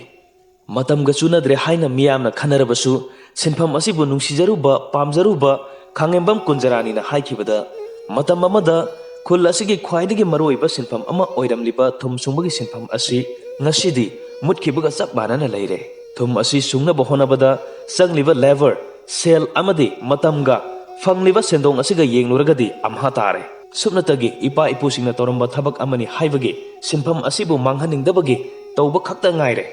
ꯃꯇꯝꯒ ꯆꯨꯅꯗ꯭ꯔꯦ ꯍꯥꯏꯅ ꯃꯤꯌꯥꯝꯅ ꯈꯟꯅꯔꯕꯁꯨ, ꯁꯤꯟꯐꯝ ꯑꯁꯤꯕꯨ ꯅꯨꯡꯁꯤꯖꯔꯨꯕ, ꯄꯥꯝꯖꯔꯨꯕ ꯈꯥꯉꯦꯝꯕꯝ ꯀꯨꯟꯖꯔꯥꯅꯤꯅ ꯍꯥꯏꯈꯤꯕꯗ, ꯃꯇꯝ ꯑꯃꯗ ꯈꯨꯜ ꯑꯁꯤꯒꯤ ꯈ꯭ꯋꯥꯏꯗꯒꯤ ꯃꯔꯨꯑꯣꯏꯕ ꯁꯤꯟꯐꯝ ꯑꯃ ꯑꯣꯏꯔꯝꯂꯤꯕ ꯊꯨꯝ ꯁꯨꯡꯕꯒꯤ ꯁꯤꯟꯐꯝ ꯑꯁꯤ ꯉꯁꯤꯗꯤ ꯃꯨꯠꯈꯤꯕꯒ ꯆꯞ ꯃꯥꯟꯅꯅ ꯂꯩꯔꯦ꯫ ꯊꯨꯝ ꯑꯁꯤ ꯁꯨꯡꯅꯕ ꯍꯣꯠꯅꯕꯗ ꯆꯪꯂꯤꯕ labour, ꯁꯦꯜ ꯑꯃꯗꯤ ꯃꯇꯝꯒ ꯐꯪꯂꯤꯕ ꯁꯦꯟꯗꯣꯡ ꯑꯁꯤꯒ ꯌꯦꯡꯂꯨꯔꯒꯗꯤ ꯑꯝꯍꯥ ꯇꯥꯔꯦ꯫ ꯁꯨꯞꯅꯇꯒꯤ ꯏꯄꯥ ꯏꯄꯨꯁꯤꯡꯅ ꯇꯧꯔꯝꯕ ꯊꯕꯛ ꯑꯃꯅꯤ ꯍꯥꯏꯕꯒꯤ ꯁꯤꯟꯐꯝ ꯑꯁꯤꯕꯨ ꯃꯥꯡꯍꯟꯅꯤꯡꯗꯕꯒꯤ ꯇꯧꯕ ꯈꯛꯇ ꯉꯥꯏꯔꯦ꯫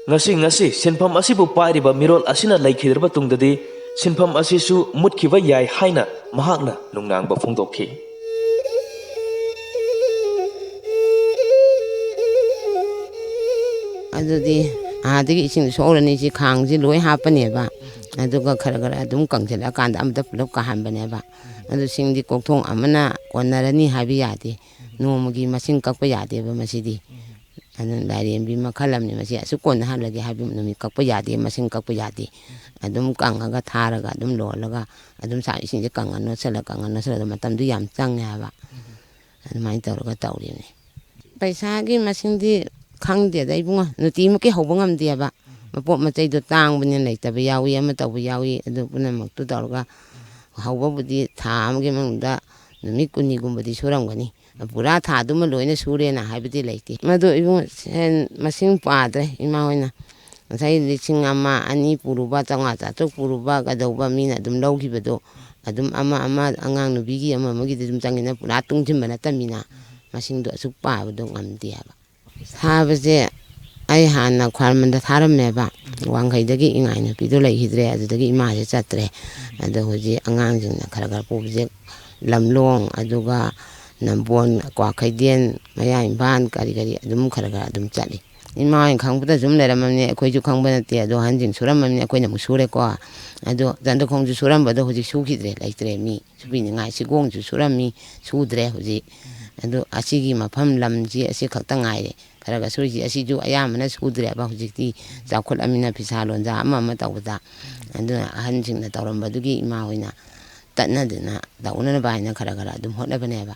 ꯉꯁꯤ, ꯉꯁꯤ ꯁꯤꯟꯐꯝ ꯑꯁꯤꯕꯨ ꯄꯥꯏꯔꯤꯕ ꯃꯤꯔꯣꯜ ꯑꯁꯤꯅ ꯂꯩꯈꯤꯗ꯭ꯔꯕ ꯇꯨꯡꯗꯗꯤ ꯁꯤꯟꯐꯝ ꯑꯁꯤꯁꯨ ꯃꯨꯠꯈꯤꯕ ꯌꯥꯏ ꯍꯥꯏꯅ ꯃꯍꯥꯛꯅ ꯅꯨꯡꯅꯥꯡꯕ ꯐꯣꯡꯗꯣꯛꯈꯤ꯫ ꯑꯗꯨꯗꯤ ꯑꯥꯗꯒꯤ ꯏꯁꯤꯡ ꯁꯣꯛꯎꯔꯅꯤ, ꯁꯤ ꯈꯥꯡꯁꯤ ꯂꯣꯏ ꯍꯥꯞꯄꯅꯦꯕ꯫ ꯑꯗꯨꯒ ꯈꯔ ꯈꯔ ꯑꯗꯨꯝ ꯀꯪꯁꯤꯜꯂꯛꯑꯀꯥꯟꯗ ꯑꯃꯗ ꯄꯨꯂꯞ ꯀꯥꯍꯟꯕꯅꯦꯕ꯫ ꯑꯗꯨ ꯁꯤꯡꯗꯤ ꯀꯣꯛꯊꯣꯡ ꯑꯃꯅ ꯀꯣꯟꯅꯔꯅꯤ ꯍꯥꯏꯕ ꯌꯥꯗꯦ꯫ ꯅꯣꯡꯃꯒꯤ ꯃꯁꯤꯡ ꯀꯛꯄ ꯌꯥꯗꯦꯕ ꯃꯁꯤꯗꯤ꯫ ꯑꯗꯨꯅ ꯂꯥꯏꯔꯦꯝꯕꯤ ꯃꯈꯜ ꯑꯃꯅꯤ꯫ ꯃꯁꯤ ꯑꯁꯨꯛ ꯀꯣꯟꯅꯍꯜꯂꯒꯦ ꯍꯥꯏꯕ ꯅꯨꯃꯤꯠ ꯀꯛꯄ ꯌꯥꯗꯦ, ꯃꯁꯤꯡ ꯀꯛꯄ ꯌꯥꯗꯦ꯫ ꯑꯗꯨꯝ ꯀꯪꯉꯒ ꯊꯥꯔꯒ ꯑꯗꯨꯝ ꯂꯣꯜꯂꯒ ꯑꯗꯨꯝ ꯁꯥ-, ꯏꯁꯤꯡꯁꯦ ꯀꯪꯉ ꯅꯣꯠꯁꯜꯂ, ꯀꯪꯉ ꯅꯣꯠꯁꯜꯂꯒ ꯃꯇꯝꯗꯨ ꯌꯥꯝ ꯆꯪꯉꯦ ꯍꯥꯏꯕ꯫ ꯑꯗꯨꯃꯥꯏꯅ ꯇꯧꯔꯒ ꯇꯧꯔꯤꯕꯅꯤ꯫ ꯄꯩꯁꯥꯒꯤ ꯃꯁꯤꯡꯗꯤ ꯈꯪꯗꯦꯗ ꯏꯕꯨꯡꯉꯣ, ꯅꯨꯡꯇꯤꯃꯛꯀꯤ ꯍꯧꯕ ꯉꯝꯗꯦꯕ꯫ ꯃꯄꯣꯠ ꯃꯆꯩꯗꯣ ꯇꯥꯡꯕꯅꯤꯅ ꯂꯩꯇꯕ ꯌꯥꯎꯏ, ꯑꯃ ꯇꯧꯕ ꯌꯥꯎꯏ꯫ ꯑꯗꯨ ꯄꯨꯝꯅꯃꯛꯇꯨ ꯇꯧꯔꯒ ꯍꯧꯕꯕꯨꯗꯤ ꯊꯥ ꯑꯃꯒꯤ ꯃꯅꯨꯡꯗ ꯅꯨꯃꯤꯠ ꯀꯨꯟꯅꯤꯒꯨꯝꯕꯗꯤ ꯁꯨꯔꯝꯒꯅꯤ꯫ ꯄꯨꯔꯥ ꯊꯥꯗꯨꯃ ꯂꯣꯏꯅ ꯁꯨꯔꯦꯅ ꯍꯥꯏꯕꯗꯤ ꯂꯩꯇꯦ꯫ ꯃꯗꯨ ꯏꯕꯨꯡꯉꯣ, ꯁꯦꯟ ꯃꯁꯤꯡ ꯄꯥꯗ꯭ꯔꯦ꯫ ꯏꯃꯥ ꯍꯣꯏꯅ ꯉꯁꯥꯏ ꯂꯤꯁꯤꯡ ꯑꯃ, ꯑꯅꯤ ꯄꯨꯔꯨꯕ, ꯆꯥꯝꯃꯉꯥ ꯆꯥꯇ꯭ꯔꯨꯛ ꯄꯨꯔꯨꯕ ꯀꯩꯗꯧꯕ ꯃꯤꯅ ꯑꯗꯨꯝ ꯂꯧꯈꯤꯕꯗꯣ, ꯑꯗꯨꯝ ꯑꯃ ꯑꯃ ꯑꯉꯥꯡ ꯅꯨꯄꯤꯒꯤ ꯑꯃ ꯑꯃꯒꯤꯗꯤ ꯑꯗꯨꯝ ꯆꯪꯉꯤꯅ ꯄꯨꯔꯥ ꯇꯨꯡꯁꯤꯟꯕ ꯅꯠꯇꯕꯅꯤꯅ ꯃꯁꯤꯡꯗꯣ ꯑꯁꯨꯛ ꯄꯥꯕꯗꯣ ꯉꯝꯗꯦ ꯍꯥꯏꯕ꯫ ꯁꯥꯕꯁꯦ ꯑꯩ ꯍꯥꯟꯅ ꯈ꯭ꯋꯥꯏꯔꯝꯕꯟꯗ ꯊꯥꯔꯝꯃꯦꯕ꯫ ꯋꯥꯡꯈꯩꯗꯒꯤ ꯏꯉꯥꯏ ꯅꯨꯄꯤꯗꯣ ꯂꯩꯈꯤꯗ꯭ꯔꯦ, ꯑꯗꯨꯗꯒꯤ ꯏꯃꯥꯁꯦ ꯆꯠꯇ꯭ꯔꯦ꯫ ꯑꯗꯣ ꯍꯧꯖꯤꯛ ꯑꯉꯥꯡꯁꯤꯡꯅ ꯈꯔ ꯈꯔ ꯄꯨꯕꯁꯦ ꯂꯝꯂꯣꯡ, ꯑꯗꯨꯒ ꯅꯝꯕꯣꯜ, ꯀ꯭ꯋꯥꯀꯩꯊꯦꯜ, ꯃꯌꯥ ꯏꯝꯐꯥꯜ, ꯀꯔꯤ ꯀꯔꯤ ꯑꯗꯨꯝ ꯈꯔ ꯈꯔ ꯑꯗꯨꯝ ꯆꯠꯂꯤ꯫ ꯏꯃꯥ ꯍꯣꯏꯅ ꯈꯪꯕꯗ ꯁꯨꯝ ꯂꯩꯔꯝꯃꯕꯅꯤ, ꯑꯩꯈꯣꯏꯁꯨ ꯈꯪꯕ ꯅꯠꯇꯦ꯫ ꯑꯗꯣ ꯑꯍꯟꯁꯤꯡ ꯁꯨꯔꯝꯃꯕꯅꯤ, ꯑꯩꯈꯣꯏꯅ ꯑꯃꯨꯛ ꯁꯨꯔꯦꯀꯣ꯫ ꯑꯗꯣ ꯆꯟꯗꯈꯣꯡꯁꯨ ꯁꯨꯔꯝꯕꯗꯣ ꯍꯧꯖꯤꯛ ꯁꯨꯈꯤꯗ꯭ꯔꯦ, ꯂꯩꯇ꯭ꯔꯦ ꯃꯤ ꯁꯨꯕꯤꯅꯤꯡꯉꯥꯏ꯫ ꯁꯤꯒꯣꯡꯁꯨ ꯁꯨꯔꯝꯃꯤ, ꯁꯨꯗ꯭ꯔꯦ ꯍꯧꯖꯤꯛ꯫ ꯑꯗꯣ ꯑꯁꯤꯒꯤ ꯃꯐꯝ ꯂꯝꯁꯤ ꯑꯁꯤ ꯈꯛꯇ ꯉꯥꯏꯔꯦ ꯈꯔ ꯈꯔ ꯁꯨꯔꯤꯁꯤ꯫ ꯑꯁꯤꯁꯨ ꯑꯌꯥꯝꯕꯅ ꯁꯨꯗ꯭ꯔꯦꯕ ꯍꯧꯖꯤꯛꯇꯤ, ꯆꯥꯎꯈꯠꯂꯃꯤꯅ ꯐꯤꯁꯥ ꯂꯣꯟꯖꯥ ꯑꯃ ꯑꯃ ꯇꯧꯕꯗ꯫ ꯑꯗꯨꯅ ꯑꯍꯟꯁꯤꯡꯅ ꯇꯧꯔꯝꯕꯗꯨꯒꯤ ꯏꯃꯥ ꯍꯣꯏꯅ ꯇꯠꯅꯗꯅ ꯇꯧꯅꯅꯕ ꯍꯥꯏꯅ ꯈꯔ ꯈꯔ ꯑꯗꯨꯝ ꯍꯣꯠꯅꯕꯅꯦꯕ꯫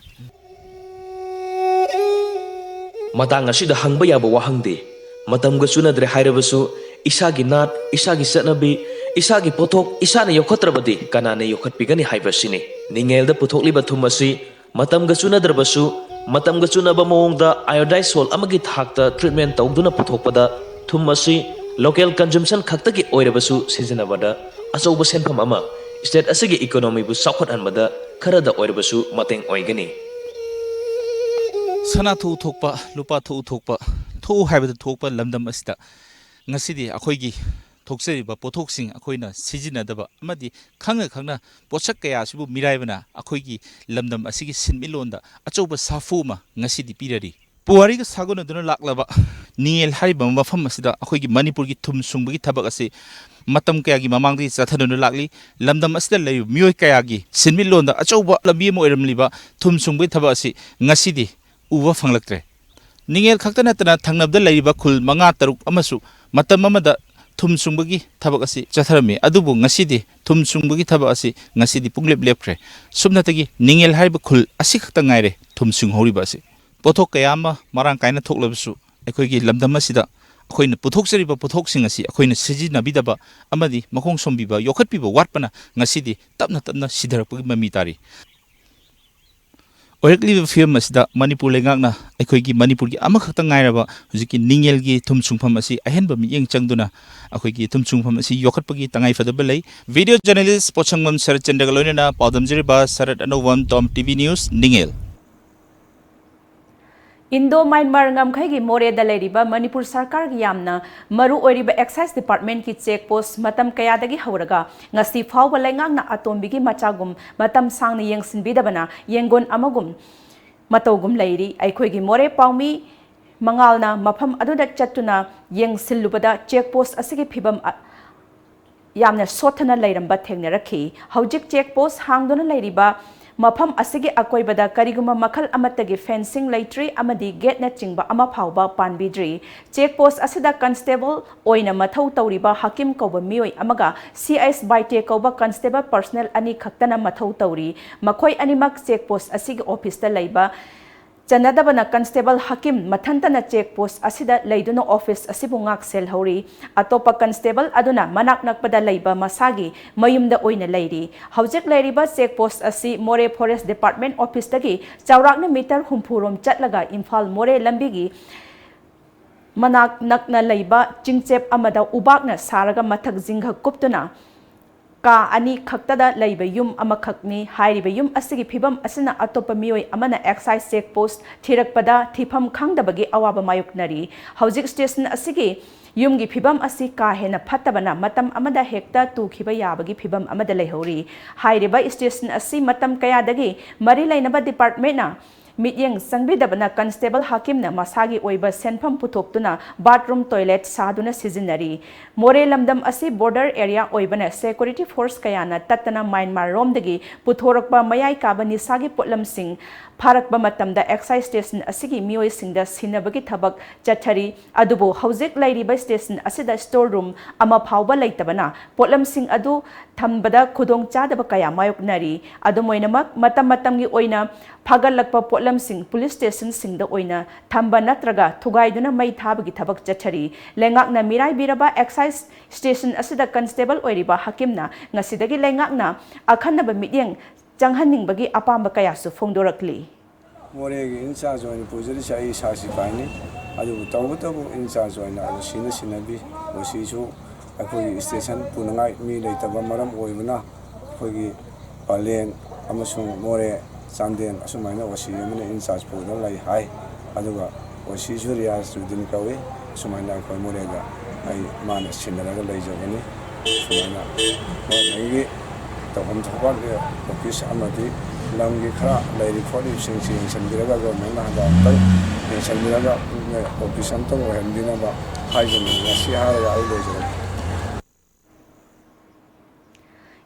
ꯃꯇꯥꯡ ꯑꯁꯤꯗ ꯍꯪꯕ ꯌꯥꯕ ꯋꯥꯍꯪꯗꯤ, ꯃꯇꯝꯒ ꯆꯨꯅꯗ꯭ꯔꯦ ꯍꯥꯏꯔꯕꯁꯨ ꯏꯁꯥꯒꯤ ꯅꯥꯠ, ꯏꯁꯥꯒꯤ ꯆꯠꯅꯕꯤ, ꯏꯁꯥꯒꯤ ꯄꯣꯠꯊꯣꯛ ꯏꯁꯥꯅ ꯌꯣꯛꯈꯠꯇ꯭ꯔꯕꯗꯤ ꯀꯅꯥꯅ ꯌꯣꯛꯈꯠꯄꯤꯒꯅꯤ ꯍꯥꯏꯕꯁꯤꯅꯤ꯫ ꯅꯤꯡꯉꯦꯜꯗ ꯄꯨꯊꯣꯛꯂꯤꯕ ꯊꯨꯝ ꯑꯁꯤ ꯃꯇꯝꯒ ꯆꯨꯅꯗ꯭ꯔꯕꯁꯨ ꯃꯇꯝꯒ ꯆꯨꯅꯕ ꯃꯑꯣꯡꯗ iodized salt ꯑꯃꯒꯤ ꯊꯥꯛꯇ treatment ꯇꯧꯗꯨꯅ ꯄꯨꯊꯣꯛꯄꯗ ꯊꯨꯝ ꯑꯁꯤ local consumption ꯈꯛꯇꯒꯤ ꯑꯣꯏꯔꯕꯁꯨ ꯁꯤꯖꯤꯟꯅꯕꯗ ꯑꯆꯧꯕ ꯁꯦꯟꯐꯝ ꯑꯃ, state ꯑꯁꯤꯒꯤ economyꯕꯨ ꯆꯥꯎꯈꯠꯍꯟꯕꯗ ꯈꯔꯗ ꯑꯣꯏꯔꯕꯁꯨ ꯃꯇꯦꯡ ꯑꯣꯏꯒꯅꯤ꯫ ꯁꯅꯥ ꯊꯣꯛꯎ ꯊꯣꯛꯄ, ꯂꯨꯄꯥ ꯊꯣꯛꯎ ꯊꯣꯛꯄ, ꯊꯣꯛꯎ ꯍꯥꯏꯕꯗ ꯊꯣꯛꯄ ꯂꯝꯗꯝ ꯑꯁꯤꯗ ꯉꯁꯤꯗꯤ ꯑꯩꯈꯣꯏꯒꯤ ꯊꯣꯛꯆꯔꯤꯕ ꯄꯣꯠꯊꯣꯛꯁꯤꯡ ꯑꯩꯈꯣꯏꯅ ꯁꯤꯖꯤꯟꯅꯗꯕ ꯑꯃꯗꯤ ꯈꯪꯅ ꯈꯪꯅ ꯄꯣꯠꯁꯛ ꯀꯌꯥ ꯑꯁꯤꯕꯨ ꯃꯤꯔꯥꯏꯕꯅ ꯑꯩꯈꯣꯏꯒꯤ ꯂꯝꯗꯝ ꯑꯁꯤꯒꯤ ꯁꯤꯟꯃꯤꯠꯂꯣꯟꯗ ꯑꯆꯧꯕ ꯁꯥꯐꯨ ꯑꯃ ꯉꯁꯤꯗꯤ ꯄꯤꯔꯔꯤ꯫ ꯄꯨꯋꯥꯔꯤꯒ ꯁꯥꯒꯣꯟꯅꯗꯨꯅ ꯂꯥꯛꯂꯕ ꯅꯤꯡꯉꯦꯜ ꯍꯥꯏꯔꯤꯕ ꯃꯐꯝ ꯑꯁꯤꯗ ꯑꯩꯈꯣꯏꯒꯤ ꯃꯅꯤꯄꯨꯔꯒꯤ ꯊꯨꯝ ꯁꯨꯡꯕꯒꯤ ꯊꯕꯛ ꯑꯁꯤ ꯃꯇꯝ ꯀꯌꯥꯒꯤ ꯃꯃꯥꯡꯗꯒꯤ ꯆꯠꯊꯗꯨꯅ ꯂꯥꯛꯂꯤ꯫ ꯂꯝꯗꯝ ꯑꯁꯤꯗ ꯂꯩꯔꯤꯕ ꯃꯤꯑꯣꯏ ꯀꯌꯥꯒꯤ ꯁꯤꯟꯃꯤꯠꯂꯣꯟꯗ ꯑꯆꯧꯕ ꯂꯝꯕꯤ ꯑꯃ ꯑꯣꯏꯔꯝꯂꯤꯕ ꯊꯨꯝ ꯁꯨꯡꯕꯒꯤ ꯊꯕꯛ ꯑꯁꯤ ꯉꯁꯤꯗꯤ ꯎꯕ ꯐꯪꯂꯛꯇ꯭ꯔꯦ꯫ ꯅꯤꯡꯉꯦꯜ ꯈꯛꯇ ꯅꯠꯇꯅ ꯊꯪꯅꯕꯗ ꯂꯩꯔꯤꯕ ꯈꯨꯜ ꯃꯉꯥ ꯇꯔꯨꯛ ꯑꯃꯁꯨ ꯃꯇꯝ ꯑꯃꯗ ꯊꯨꯝ ꯁꯨꯡꯕꯒꯤ ꯊꯕꯛ ꯑꯁꯤ ꯆꯠꯊꯔꯝꯃꯤ꯫ ꯑꯗꯨꯕꯨ ꯉꯁꯤꯗꯤ ꯊꯨꯝ ꯁꯨꯡꯕꯒꯤ ꯊꯕꯛ ꯑꯁꯤ ꯉꯁꯤꯗꯤ ꯄꯨꯡꯂꯦꯞ ꯂꯦꯞꯈ꯭ꯔꯦ꯫ ꯁꯨꯞꯅꯇꯒꯤ ꯅꯤꯡꯉꯦꯜ ꯍꯥꯏꯔꯤꯕ ꯈꯨꯜ ꯑꯁꯤꯈꯛꯇ ꯉꯥꯏꯔꯦ ꯊꯨꯝ ꯁꯨꯡꯍꯧꯔꯤꯕ ꯑꯁꯤ꯫ ꯄꯣꯠꯊꯣꯛ ꯀꯌꯥ ꯑꯃ ꯃꯔꯥꯡ ꯀꯥꯏꯅ ꯊꯣꯛꯂꯕꯁꯨ ꯑꯩꯈꯣꯏꯒꯤ ꯂꯝꯗꯝ ꯑꯁꯤꯗ ꯑꯩꯈꯣꯏꯅ ꯄꯨꯊꯣꯛꯆꯔꯤꯕ ꯄꯣꯠꯊꯣꯛꯁꯤꯡ ꯑꯁꯤ ꯑꯩꯈꯣꯏꯅ ꯁꯤꯖꯤꯟꯅꯕꯤꯗꯕ ꯑꯃꯗꯤ ꯃꯈꯣꯡ ꯁꯣꯝꯕꯤꯕ, ꯌꯣꯛꯈꯠꯄꯤꯕ ꯋꯥꯠꯄꯅ ꯉꯁꯤꯗꯤ ꯇꯞꯅ ꯇꯞꯅ ꯁꯤꯊꯔꯛꯄꯒꯤ ꯃꯃꯤ ꯇꯥꯔꯤ꯫ ꯑꯣꯏꯔꯛꯂꯤꯕ ꯐꯤꯕꯝ ꯑꯁꯤꯗ ꯃꯅꯤꯄꯨꯔ ꯂꯩꯉꯥꯛꯅ ꯑꯩꯈꯣꯏꯒꯤ ꯃꯅꯤꯄꯨꯔꯒꯤ ꯑꯃꯈꯛꯇ ꯉꯥꯏꯔꯕ ꯍꯧꯖꯤꯛꯀꯤ ꯅꯤꯡꯉꯦꯜꯒꯤ ꯊꯨꯝ ꯁꯨꯡꯐꯝ ꯑꯁꯤ ꯑꯍꯦꯟꯕ ꯃꯤꯠꯌꯦꯡ ꯆꯪꯗꯨꯅ ꯑꯩꯈꯣꯏꯒꯤ ꯊꯨꯝ ꯁꯨꯡꯐꯝ ꯑꯁꯤ ꯌꯣꯛꯈꯠꯄꯒꯤ ꯇꯉꯥꯏꯐꯗꯕ ꯂꯩ꯫ Video journalist ꯄꯣꯠꯁꯪꯕꯝ ꯁꯔꯠ ꯆꯟꯗ꯭ꯔꯒ ꯂꯣꯏꯅꯅ ꯄꯥꯎꯗꯝꯖꯔꯤꯕ ꯁꯔꯠ ꯑꯅꯧꯕꯝ, ꯇꯣꯝ ꯇꯤ ꯚꯤ ꯅ꯭ꯌꯨꯁ, ꯅꯤꯡꯉꯦꯜ꯫ ꯏꯟꯗꯣ ꯃ꯭ꯌꯥꯟꯃꯥꯔ ꯉꯝꯈꯩꯒꯤ ꯃꯣꯔꯦꯗ ꯂꯩꯔꯤꯕ ꯃꯅꯤꯄꯨꯔ ꯁꯔꯀꯥꯔꯒꯤ ꯌꯥꯝꯅ ꯃꯔꯨ ꯑꯣꯏꯔꯤꯕ ꯑꯦꯛꯁꯥꯏꯖ ꯗꯤꯄꯥꯔꯠꯃꯦꯟꯠꯀꯤ ꯆꯦꯛ ꯄꯣꯁꯠ ꯃꯇꯝ ꯀꯌꯥꯗꯒꯤ ꯍꯧꯔꯒ ꯉꯁꯤ ꯐꯥꯎꯕ ꯂꯩꯉꯥꯛꯅ ꯑꯇꯣꯝꯕꯤꯒꯤ ꯃꯆꯥꯒꯨꯝ ꯃꯇꯝ ꯁꯥꯡꯅ ꯌꯦꯡꯁꯤꯟꯕꯤꯗꯕꯅ ꯌꯦꯡꯒꯣꯟ ꯑꯃꯒꯨꯝ ꯃꯇꯧꯒꯨꯝ ꯂꯩꯔꯤ꯫ ꯑꯩꯈꯣꯏꯒꯤ ꯃꯣꯔꯦ ꯄꯥꯎꯃꯤ ꯃꯉꯥꯜꯅ ꯃꯐꯝ ꯑꯗꯨꯗ ꯆꯠꯇꯨꯅ ꯌꯦꯡꯁꯤꯜꯂꯨꯕꯗ ꯆꯦꯛ ꯄꯣꯁꯠ ꯑꯁꯤꯒꯤ ꯐꯤꯕꯝ ꯑ-, ꯌꯥꯝꯅ ꯁꯣꯠꯊꯅ ꯂꯩꯔꯝꯕ ꯊꯦꯡꯅꯔꯛꯈꯤ꯫ ꯍꯧꯖꯤꯛ ꯆꯦꯛ ꯄꯣꯁꯠ ꯍꯥꯡꯗꯨꯅ ꯂꯩꯔꯤꯕ ꯃꯐꯝ ꯑꯁꯤꯒꯤ ꯑꯀꯣꯏꯕꯗ ꯀꯔꯤꯒꯨꯝꯕ ꯃꯈꯜ ꯑꯃꯠꯇꯒꯤ ꯐꯦꯟꯁꯤꯡ ꯂꯩꯇ꯭ꯔꯤ ꯑꯃꯗꯤ ꯒꯦꯠꯅꯆꯤꯡꯕ ꯑꯃ ꯐꯥꯎꯕ ꯄꯥꯟꯕꯤꯗ꯭ꯔꯤ꯫ ꯆꯦꯛ ꯄꯣꯁꯠ ꯑꯁꯤꯗ ꯀꯟꯁꯇꯦꯕꯜ ꯑꯣꯏꯅ ꯃꯊꯧ ꯇꯧꯔꯤꯕ ꯍꯀꯤꯝ ꯀꯧꯕ ꯃꯤꯑꯣꯏ ꯑꯃꯒ ꯁꯤ ꯑꯥꯏ ꯑꯦꯁ ꯕꯥꯏꯇꯦ ꯀꯧꯕ ꯀꯟꯁꯇꯦꯕꯜ ꯄꯔꯁꯅꯦꯜ ꯑꯅꯤ ꯈꯛꯇꯅ ꯃꯊꯧ ꯇꯧꯔꯤ꯫ ꯃꯈꯣꯏ ꯑꯅꯤꯃꯛ ꯆꯦꯛ ꯄꯣꯁꯠ ꯑꯁꯤꯒꯤ ꯑꯣꯐꯤꯁꯇ ꯂꯩꯕ ꯆꯟꯅꯗꯕꯅ ꯀꯟꯁꯇꯦꯕꯜ ꯍꯀꯤꯝ ꯃꯊꯟꯇꯅ ꯆꯦꯛ ꯄꯣꯁꯠ ꯑꯁꯤꯗ ꯂꯩꯗꯨꯅ ꯑꯣꯐꯤꯁ ꯑꯁꯤꯕꯨ ꯉꯥꯛ ꯁꯦꯜꯍꯧꯔꯤ꯫ ꯑꯇꯣꯞꯄ ꯀꯟꯁꯇꯦꯕꯜ ꯑꯗꯨꯅ ꯃꯅꯥꯛ ꯅꯛꯄꯗ ꯂꯩꯕ ꯃꯁꯥꯒꯤ ꯃꯌꯨꯝꯗ ꯑꯣꯏꯅ ꯂꯩꯔꯤ꯫ ꯍꯧꯖꯤꯛ ꯂꯩꯔꯤꯕ ꯆꯦꯛ ꯄꯣꯁꯠ ꯑꯁꯤ ꯃꯣꯔꯦ ꯐꯣꯔꯦꯁꯠ ꯗꯤꯄꯥꯔꯠꯃꯦꯟꯠ ꯑꯣꯐꯤꯁꯇꯒꯤ ꯆꯥꯎꯔꯥꯛꯅ ꯃꯤꯇꯔ ꯍꯨꯝꯐꯨ ꯔꯣꯝ ꯆꯠꯂꯒ ꯏꯝꯐꯥꯜ ꯃꯣꯔꯦ ꯂꯝꯕꯤꯒꯤ ꯃꯅꯥꯛ ꯅꯛꯅ ꯂꯩꯕ ꯆꯤꯡꯆꯦꯞ ꯑꯃꯗ ꯎꯕꯥꯛꯅ ꯁꯥꯔꯒ ꯃꯊꯛ ꯖꯤꯡꯒ ꯀꯨꯞꯇꯨꯅ ꯀꯥ ꯑꯅꯤ ꯈꯛꯇꯗ ꯂꯩꯕ ꯌꯨꯝ ꯑꯃꯈꯛꯅꯤ꯫ ꯍꯥꯏꯔꯤꯕ ꯌꯨꯝ ꯑꯁꯤꯒꯤ ꯐꯤꯕꯝ ꯑꯁꯤꯅ ꯑꯇꯣꯞꯄ ꯃꯤꯑꯣꯏ ꯑꯃꯅ excise check post ꯊꯤꯔꯛꯄꯗ ꯊꯤꯐꯝ ꯈꯪꯗꯕꯒꯤ ꯑꯋꯥꯕ ꯃꯥꯌꯣꯛꯅꯔꯤ꯫ ꯍꯧꯖꯤꯛ station ꯑꯁꯤꯒꯤ ꯌꯨꯝꯒꯤ ꯐꯤꯕꯝ ꯑꯁꯤ ꯀꯥ ꯍꯦꯟꯅ ꯐꯠꯇꯕꯅ ꯃꯇꯝ ꯑꯃꯗ ꯍꯦꯛꯇ ꯇꯨꯈꯤꯕ ꯌꯥꯕꯒꯤ ꯐꯤꯕꯝ ꯑꯃꯗ ꯂꯩꯍꯧꯔꯤ꯫ ꯍꯥꯏꯔꯤꯕ station ꯑꯁꯤ ꯃꯇꯝ ꯀꯌꯥꯗꯒꯤ ꯃꯔꯤ ꯂꯩꯅꯕ departmentꯅ ꯃꯤꯠꯌꯦꯡ ꯆꯪꯕꯤꯗꯕꯅ constable ꯍꯥꯀꯤꯝꯅ ꯃꯁꯥꯒꯤ ꯑꯣꯏꯕ ꯁꯦꯟꯐꯝ ꯄꯨꯊꯣꯛꯇꯨꯅ bathroom toilet ꯁꯥꯗꯨꯅ ꯁꯤꯖꯤꯟꯅꯔꯤ꯫ ꯃꯣꯔꯦ ꯂꯝꯗꯝ ꯑꯁꯤ border area ꯑꯣꯏꯕꯅ security force ꯀꯌꯥꯅ ꯇꯠꯇꯅ ꯃ꯭ꯌꯥꯟꯃꯥꯔ ꯔꯣꯝꯗꯒꯤ ꯄꯨꯊꯣꯔꯛꯄ ꯃꯌꯥꯏ ꯀꯥꯕ ꯅꯤꯁꯥꯒꯤ ꯄꯣꯠꯂꯝꯁꯤꯡ ꯐꯥꯔꯛꯄ ꯃꯇꯝꯗ excise station ꯑꯁꯤꯒꯤ ꯃꯤꯑꯣꯏꯁꯤꯡꯗ ꯁꯤꯟꯅꯕꯒꯤ ꯊꯕꯛ ꯆꯠꯊꯔꯤ꯫ ꯑꯗꯨꯕꯨ ꯍꯧꯖꯤꯛ ꯂꯩꯔꯤꯕ station ꯑꯁꯤꯗ store room ꯑꯃ ꯐꯥꯎꯕ ꯂꯩꯇꯕꯅ ꯄꯣꯠꯂꯝꯁꯤꯡ ꯑꯗꯨ ꯊꯝꯕꯗ ꯈꯨꯗꯣꯡꯆꯥꯗꯕ ꯀꯌꯥ ꯃꯥꯌꯣꯛꯅꯔꯤ꯫ ꯑꯗꯨꯝ ꯑꯣꯏꯅꯃꯛ, ꯃꯇꯝ ꯃꯇꯝꯒꯤ ꯑꯣꯏꯅ ꯐꯥꯒꯠꯂꯛꯄ ꯄꯣꯠꯂꯝꯁꯤꯡ police stationꯁꯤꯡꯗ ꯑꯣꯏꯅ ꯊꯝꯕ ꯅꯠꯇ꯭ꯔꯒ ꯊꯨꯒꯥꯏꯗꯨꯅ ꯃꯩ ꯊꯥꯕꯒꯤ ꯊꯕꯛ ꯆꯠꯊꯔꯤ꯫ ꯂꯩꯉꯥꯛꯅ ꯃꯤꯔꯥꯏꯕꯤꯔꯕ excise station ꯑꯁꯤꯗ constable ꯑꯣꯏꯔꯤꯕ ꯍꯥꯀꯤꯝꯅ ꯉꯁꯤꯗꯒꯤ ꯂꯩꯉꯥꯛꯅ ꯑꯈꯟꯅꯕ ꯃꯤꯠꯌꯦꯡ ꯆꯪꯍꯟꯅꯤꯡꯕꯒꯤ ꯑꯄꯥꯝꯕ ꯀꯌꯥꯁꯨ ꯐꯣꯡꯗꯣꯔꯛꯂꯤ꯫ ꯃꯣꯔꯦꯒꯤ in charge ꯑꯣꯏꯅ ꯄꯨꯖꯔꯤꯁꯦ ꯑꯩ ꯏꯁꯥ ꯁꯤꯐꯥꯏꯅꯤ꯫ ꯑꯗꯨꯕꯨ ꯇꯧꯕꯇꯕꯨ in charge ꯑꯣꯏꯅ OCꯅ ꯁꯤꯟꯅꯕꯤ꯫ OCꯁꯨ ꯑꯩꯈꯣꯏꯒꯤ station ꯄꯨꯅꯉꯥꯏ ꯃꯤ ꯂꯩꯇꯕ ꯃꯔꯝ ꯑꯣꯏꯕꯅ ꯑꯩꯈꯣꯏꯒꯤ ꯄꯂꯦꯟ ꯑꯃꯁꯨꯡ ꯃꯣꯔꯦ, ꯆꯥꯟꯗꯦꯜ ꯑꯁꯨꯃꯥꯏꯅ OC ꯑꯃꯅ in charge ꯄꯨꯗꯨꯅ ꯂꯩ ꯍꯥꯏ꯫ ꯑꯗꯨꯒ OCꯁꯨ ꯔꯤꯌꯥꯖ ꯎꯗꯤꯟ ꯀꯧꯏ꯫ ꯁꯨꯃꯥꯏꯅ ꯑꯩꯈꯣꯏ ꯃꯣꯔꯦꯗ ꯑꯩ ꯃꯥꯅ ꯁꯤꯟꯅꯔꯒ ꯂꯩꯖꯕꯅꯤ꯫ ꯁꯨꯃꯥꯏꯅ ꯒꯣꯔꯃꯦꯟꯒꯤ ꯇꯧꯐꯝ ꯊꯣꯛꯄ office ꯑꯃꯗꯤ ꯂꯝꯒꯤ ꯈꯔ ꯂꯩꯔꯤ ꯈꯣꯠꯂꯤꯕꯁꯤꯡꯁꯤ ꯌꯦꯡꯁꯤꯟꯕꯤꯔꯒ ꯒꯣꯔꯃꯦꯟꯅ ꯍꯟꯗꯛ ꯑꯃꯨꯛꯇꯪ ꯌꯦꯡꯁꯤꯟꯕꯤꯔꯒ office ꯑꯃꯇꯪ ꯑꯣꯏꯍꯟꯕꯤꯅꯕ ꯍꯥꯏꯖꯅꯤꯡꯏ꯫ ꯉꯁꯤ ꯍꯥꯏꯔꯒ ꯑꯩ ꯂꯣꯏꯖꯔꯒꯦ꯫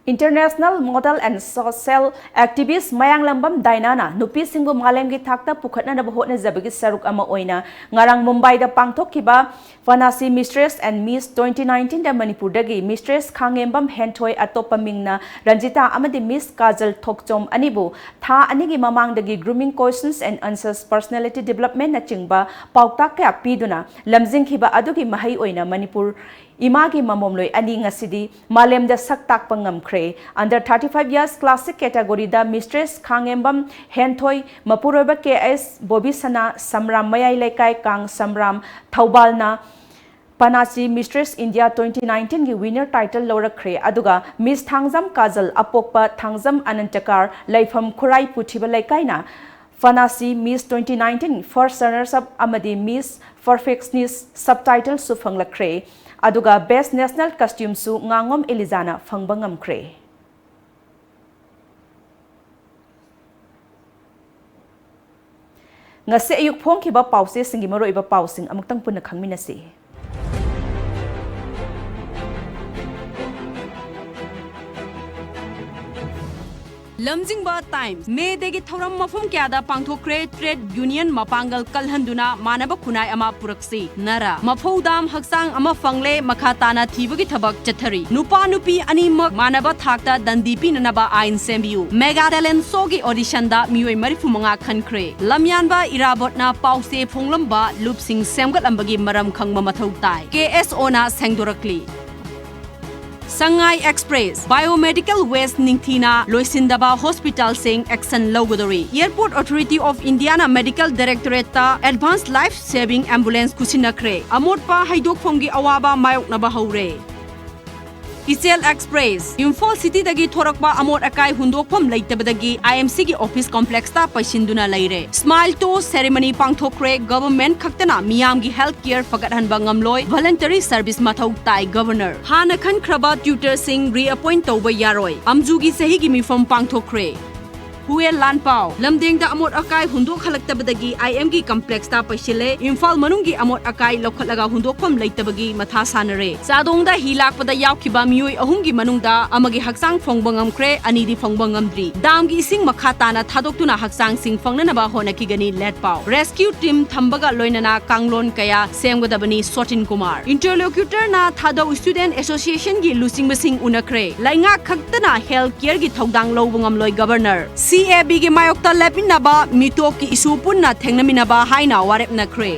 International model and social activist ꯃꯌꯥꯡꯂꯝꯕꯝ ꯗꯥꯏꯅꯥꯅ ꯅꯨꯄꯤꯁꯤꯡꯕꯨ ꯃꯥꯂꯦꯝꯒꯤ ꯊꯥꯛꯇ ꯄꯨꯈꯠꯅꯅꯕ ꯍꯣꯠꯅꯖꯕꯒꯤ ꯁꯔꯨꯛ ꯑꯃ ꯑꯣꯏꯅ ꯉꯔꯥꯡ ꯃꯨꯝꯕꯥꯏꯗ ꯄꯥꯡꯊꯣꯛꯈꯤꯕ ꯐꯥꯅꯥꯁꯤ Mistress and Miss twenty nineteenꯗ ꯃꯅꯤꯄꯨꯔꯗꯒꯤ Mistress ꯈꯥꯡꯉꯦꯝꯕꯝ ꯍꯦꯟꯊꯣꯏ, ꯑꯇꯣꯞꯄ ꯃꯤꯡꯅ ꯔꯟꯖꯤꯇꯥ, ꯑꯃꯗꯤ Miss ꯀꯥꯖꯜ ꯊꯣꯛꯆꯣꯝ ꯑꯅꯤꯕꯨ ꯊꯥ ꯑꯅꯤꯒꯤ ꯃꯃꯥꯡꯗꯒꯤ grooming questions and answers, personality developmentꯅꯆꯤꯡꯕ ꯄꯥꯎꯇꯥꯛ ꯀꯌꯥ ꯄꯤꯗꯨꯅ ꯂꯝꯖꯤꯡꯈꯤꯕ ꯑꯗꯨꯒꯤ ꯃꯍꯩ ꯑꯣꯏꯅ ꯃꯅꯤꯄꯨꯔ ꯏꯃꯥꯒꯤ ꯃꯃꯣꯝꯂꯣꯏ ꯑꯅꯤ ꯉꯁꯤꯗꯤ ꯃꯥꯂꯦꯝꯗ ꯁꯛ ꯇꯥꯛꯄ ꯉꯝꯈ꯭ꯔꯦ꯫ Under thirty five years classic categoryꯗ Mistress ꯈꯥꯡꯉꯦꯝꯕꯝ ꯍꯦꯟꯊꯣꯏ, ꯃꯄꯨꯔꯣꯏꯕ ꯀꯦ ꯑꯦꯁ ꯕꯣꯕꯤꯁꯅꯥ, ꯁꯝꯔꯥꯝ ꯃꯌꯥꯏ ꯂꯩꯀꯥꯏ, ꯀꯥꯡ ꯁꯝꯔꯥꯝ, ꯊꯧꯕꯥꯜꯅ ꯄꯅꯥꯁꯤ Mistress India twenty nineteen ꯒꯤ winner title ꯂꯧꯔꯛꯈ꯭ꯔꯦ꯫ ꯑꯗꯨꯒ Miss ꯊꯥꯡꯖꯝ ꯀꯥꯖꯜ, ꯑꯄꯣꯛꯄ ꯊꯥꯡꯖꯝ ꯑꯅꯟꯇꯀꯥꯔ, ꯂꯩꯐꯝ ꯈꯨꯔꯥꯏ ꯄꯨꯊꯤꯕ ꯂꯩꯀꯥꯏꯅ ꯄꯅꯥꯁꯤ Miss twenty nineteen first runners up ꯑꯃꯗꯤ Miss Perfectionist subtitle ꯁꯨ ꯐꯪꯂꯛꯈ꯭ꯔꯦ꯫ ꯑꯗꯨꯒ Best National Costume ꯁꯨ ꯉꯥꯉꯣꯝ ꯏꯂꯤꯖꯥꯅ ꯐꯪꯕ ꯉꯝꯈ꯭ꯔꯦ꯫ ꯉꯁꯤ ꯑꯌꯨꯛ ꯐꯣꯡꯈꯤꯕ ꯄꯥꯎꯆꯦꯁꯤꯡꯒꯤ ꯃꯔꯨꯑꯣꯏꯕ ꯄꯥꯎꯁꯤꯡ ꯑꯃꯨꯛꯇꯪ ꯄꯨꯟꯅ ꯈꯪꯃꯤꯟꯅꯁꯤ꯫ ꯂꯝꯖꯤꯡꯕ ꯇꯥꯏꯝꯁ꯫ ꯃꯦ ꯗꯦꯒꯤ ꯊꯧꯔꯝ ꯃꯐꯝ ꯀꯌꯥꯗ ꯄꯥꯡꯊꯣꯛꯈ꯭ꯔꯦ꯫ ꯇ꯭ꯔꯦꯗ ꯌꯨꯅꯤꯌꯟ ꯃꯄꯥꯡꯒꯜ ꯀꯜꯍꯟꯗꯨꯅ ꯃꯥꯟꯅꯕ ꯈꯨꯟꯅꯥꯏ ꯑꯃ ꯄꯨꯔꯛꯁꯤ꯫ ꯅꯔꯥ꯫ ꯃꯐꯧ ꯗꯥꯝ ꯍꯛꯆꯥꯡ ꯑꯃ ꯐꯪꯂꯦ, ꯃꯈꯥ ꯇꯥꯅ ꯊꯤꯕꯒꯤ ꯊꯕꯛ ꯆꯠꯊꯔꯤ꯫ ꯅꯨꯄꯥ ꯅꯨꯄꯤ ꯑꯅꯤꯃꯛ ꯃꯥꯟꯅꯕ ꯊꯥꯛꯇ ꯗꯟꯗꯤ ꯄꯤꯅꯅꯕ ꯑꯥꯏꯟ ꯁꯦꯝꯕꯤꯌꯨ꯫ ꯃꯦꯒꯥ ꯇꯦꯂꯦꯟ ꯁꯣꯒꯤ ꯑꯣꯗꯤꯁꯟꯗ ꯃꯤꯑꯣꯏ ꯃꯔꯤꯐꯨ ꯃꯉꯥ ꯈꯟꯈ꯭ꯔꯦ꯫ ꯂꯝꯌꯥꯟꯕ ꯏꯔꯥꯕꯣꯠꯅ ꯄꯥꯎꯆꯦ ꯐꯣꯡꯂꯝꯕ ꯂꯨꯞꯁꯤꯡ ꯁꯦꯝꯒꯠꯂꯝꯕꯒꯤ ꯃꯔꯝ ꯈꯪꯕ ꯃꯊꯧ ꯇꯥꯏ꯫ ꯀꯦ ꯑꯦꯁ ꯑꯣꯅ ꯁꯦꯡꯗꯣꯔꯛꯂꯤ꯫ ꯁꯉꯥꯏ ꯑꯦꯛꯁꯄ꯭ꯔꯦꯁ꯫ ꯕꯥꯏꯑꯣꯃꯦꯗꯤꯀꯦꯜ ꯋꯦꯁ ꯅꯤꯡꯊꯤꯅ ꯂꯣꯏꯁꯤꯟꯗꯕ ꯍꯣꯁꯄꯤꯇꯥꯜꯁꯤꯡ ꯑꯦꯛꯁꯟ ꯂꯧꯒꯗꯧꯔꯤ꯫ Airport Authority of Indiaꯅ Medical Directorateꯇ Advanced Life Saving Ambulance ꯈꯨꯠꯁꯤꯟꯅꯈ꯭ꯔꯦ꯫ ꯑꯃꯣꯠꯄ ꯍꯩꯗꯣꯛꯐꯝꯒꯤ ꯑꯋꯥꯕ ꯃꯥꯌꯣꯛꯅꯕ ꯍꯧꯔꯦ꯫ ꯏꯆꯦꯜ ꯑꯦꯛꯁꯄ꯭ꯔꯦꯁ꯫ ꯏꯝꯐꯥꯜ ꯁꯤꯇꯤꯗꯒꯤ ꯊꯣꯔꯛꯄ ꯑꯃꯣꯠ ꯑꯀꯥꯏ ꯍꯨꯟꯗꯣꯛꯐꯝ ꯂꯩꯇꯕꯗꯒꯤ ꯑꯥꯏ ꯑꯦꯝ ꯁꯤꯒꯤ ꯑꯣꯐꯤꯁ ꯀꯣꯝꯄ꯭ꯂꯦꯛꯁꯇ ꯄꯩꯁꯤꯟꯗꯨꯅ ꯂꯩꯔꯦ꯫ ꯁ꯭ꯃꯥꯏꯜ ꯇꯣꯁ ꯁꯦꯔꯦꯃꯅꯤ ꯄꯥꯡꯊꯣꯛꯈ꯭ꯔꯦ꯫ ꯒꯚꯔꯟꯃꯦꯟꯠ ꯈꯛꯇꯅ ꯃꯤꯌꯥꯝꯒꯤ ꯍꯦꯜꯊ ꯀꯦꯌꯔ ꯐꯒꯠꯍꯟꯕ ꯉꯝꯂꯣꯏ꯫ ꯚꯣꯂꯨꯟꯇꯔꯤ ꯁꯔꯚꯤꯁ ꯃꯊꯧ ꯇꯥꯏ꯫ ꯒꯚꯔꯅꯔ꯫ ꯍꯥꯟꯅ ꯈꯟꯈ꯭ꯔꯕ ꯇ꯭ꯌꯨꯇꯔꯁꯤꯡ ꯔꯤꯑꯦꯄꯣꯏꯟꯠ ꯇꯧꯕ ꯌꯥꯔꯣꯏ꯫ ꯑꯝꯖꯨꯒꯤ ꯆꯍꯤꯒꯤ ꯃꯤꯐꯝ ꯄꯥꯡꯊꯣꯛꯈ꯭ꯔꯦ꯫ ꯍꯨꯋꯦꯟ ꯂꯥꯟꯄꯥꯎ꯫ ꯂꯝꯗꯦꯡꯗ ꯑꯃꯣꯠ ꯑꯀꯥꯏ ꯍꯨꯟꯗꯣꯛꯍꯜꯂꯛꯇꯕꯗꯒꯤ ꯑꯥꯏ ꯑꯦꯝꯒꯤ ꯀꯝꯄ꯭ꯂꯦꯛꯁꯇ ꯄꯩꯁꯤꯜꯂꯦ꯫ ꯏꯝꯐꯥꯜ ꯃꯅꯨꯡꯒꯤ ꯑꯃꯣꯠ ꯑꯀꯥꯏ ꯂꯧꯈꯠꯂꯒ ꯍꯨꯟꯗꯣꯛꯐꯝ ꯂꯩꯇꯕꯒꯤ ꯃꯊꯥ ꯁꯥꯟꯅꯔꯦ꯫ ꯆꯥꯗꯣꯡꯗ ꯍꯤ ꯂꯥꯛꯄꯗ ꯌꯥꯎꯈꯤꯕ ꯃꯤꯑꯣꯏ ꯑꯍꯨꯝꯒꯤ ꯃꯅꯨꯡꯗ ꯑꯃꯒꯤ ꯍꯛꯆꯥꯡ ꯐꯣꯡꯕ ꯉꯝꯈ꯭ꯔꯦ, ꯑꯅꯤꯗꯤ ꯐꯣꯡꯕ ꯉꯝꯗ꯭ꯔꯤ꯫ ꯗꯥꯝꯒꯤ ꯏꯁꯤꯡ ꯃꯈꯥ ꯇꯥꯅ ꯊꯥꯗꯣꯛꯇꯨꯅ ꯍꯛꯆꯥꯡꯁꯤꯡ ꯐꯪꯅꯅꯕ ꯍꯣꯠꯅꯈꯤꯒꯅꯤ꯫ ꯂꯦꯠꯄꯥꯎ꯫ ꯔꯦꯁꯀ꯭ꯌꯨ ꯇꯤꯝ ꯊꯝꯕꯒ ꯂꯣꯏꯅꯅ ꯀꯥꯡꯂꯣꯟ ꯀꯌꯥ ꯁꯦꯝꯒꯗꯕꯅꯤ꯫ ꯁꯣꯇꯤꯟ ꯀꯨꯃꯥꯔ꯫ ꯏꯟꯇꯔꯂꯣꯀ꯭ꯌꯨꯇꯔꯅ ꯊꯥꯗꯧ ꯁ꯭ꯇꯨꯗꯦꯟꯠ ꯑꯦꯁꯣꯁꯤꯌꯦꯁꯟꯒꯤ ꯂꯨꯆꯤꯡꯕꯁꯤꯡ ꯎꯅꯈ꯭ꯔꯦ꯫ ꯂꯩꯉꯥꯛ ꯈꯛꯇꯅ ꯍꯦꯜꯊ ꯀꯦꯌꯔꯒꯤ ꯊꯧꯗꯥꯡ ꯂꯧꯕ ꯉꯝꯂꯣꯏ꯫ ꯒꯚꯔꯅꯔ꯫ ꯁꯤ ꯑꯦ ꯕꯤꯒꯤ ꯃꯥꯌꯣꯛꯇ ꯂꯦꯞꯃꯤꯟꯅꯕ ꯃꯤꯇꯣꯞꯀꯤ ꯏꯁꯨ ꯄꯨꯟꯅ ꯊꯦꯡꯅꯃꯤꯟꯅꯕ ꯍꯥꯏꯅ ꯋꯥꯔꯦꯞꯅꯈ꯭ꯔꯦ꯫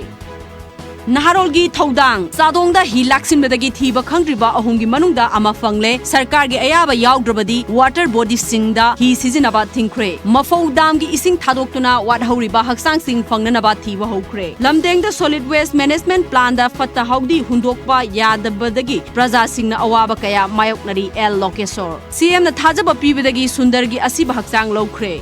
ꯅꯍꯥꯔꯣꯜꯒꯤ ꯊꯧꯗꯥꯡ꯫ ꯆꯥꯗꯣꯡꯗ ꯍꯤ ꯂꯥꯛꯁꯤꯟꯕꯗꯒꯤ ꯊꯤꯕ ꯈꯪꯗ꯭ꯔꯤꯕ ꯑꯍꯨꯝꯒꯤ ꯃꯅꯨꯡꯗ ꯑꯃ ꯐꯪꯂꯦ꯫ ꯁꯔꯀꯥꯔꯒꯤ ꯑꯌꯥꯕ ꯌꯥꯎꯗ꯭ꯔꯕꯗꯤ water bodyꯁꯤꯡꯗ ꯍꯤ ꯁꯤꯖꯤꯟꯅꯕ ꯊꯤꯡꯈ꯭ꯔꯦ꯫ ꯃꯐꯧ ꯗꯥꯝꯒꯤ ꯏꯁꯤꯡ ꯊꯥꯗꯣꯛꯇꯨꯅ ꯋꯥꯠꯍꯧꯔꯤꯕ ꯍꯛꯆꯥꯡꯁꯤꯡ ꯐꯪꯅꯅꯕ ꯊꯤꯕ ꯍꯧꯈ꯭ꯔꯦ꯫ ꯂꯝꯗꯦꯡꯗ solid waste management plantꯗ ꯐꯠꯇ ꯍꯥꯎꯗꯤ ꯍꯨꯟꯗꯣꯛꯄ ꯌꯥꯗꯕꯗꯒꯤ ꯄ꯭ꯔꯖꯥꯁꯤꯡꯅ ꯑꯋꯥꯕ ꯀꯌꯥ ꯃꯥꯌꯣꯛꯅꯔꯤ꯫ ꯑꯦꯜ ꯂꯣꯀꯦꯁꯣꯔ꯫ ꯁꯤꯑꯦꯝꯅ ꯊꯥꯖꯕ ꯄꯤꯕꯗꯒꯤ ꯁꯨꯟꯗꯔꯒꯤ ꯑꯁꯤꯕ ꯍꯛꯆꯥꯡ ꯂꯧꯈ꯭ꯔꯦ꯫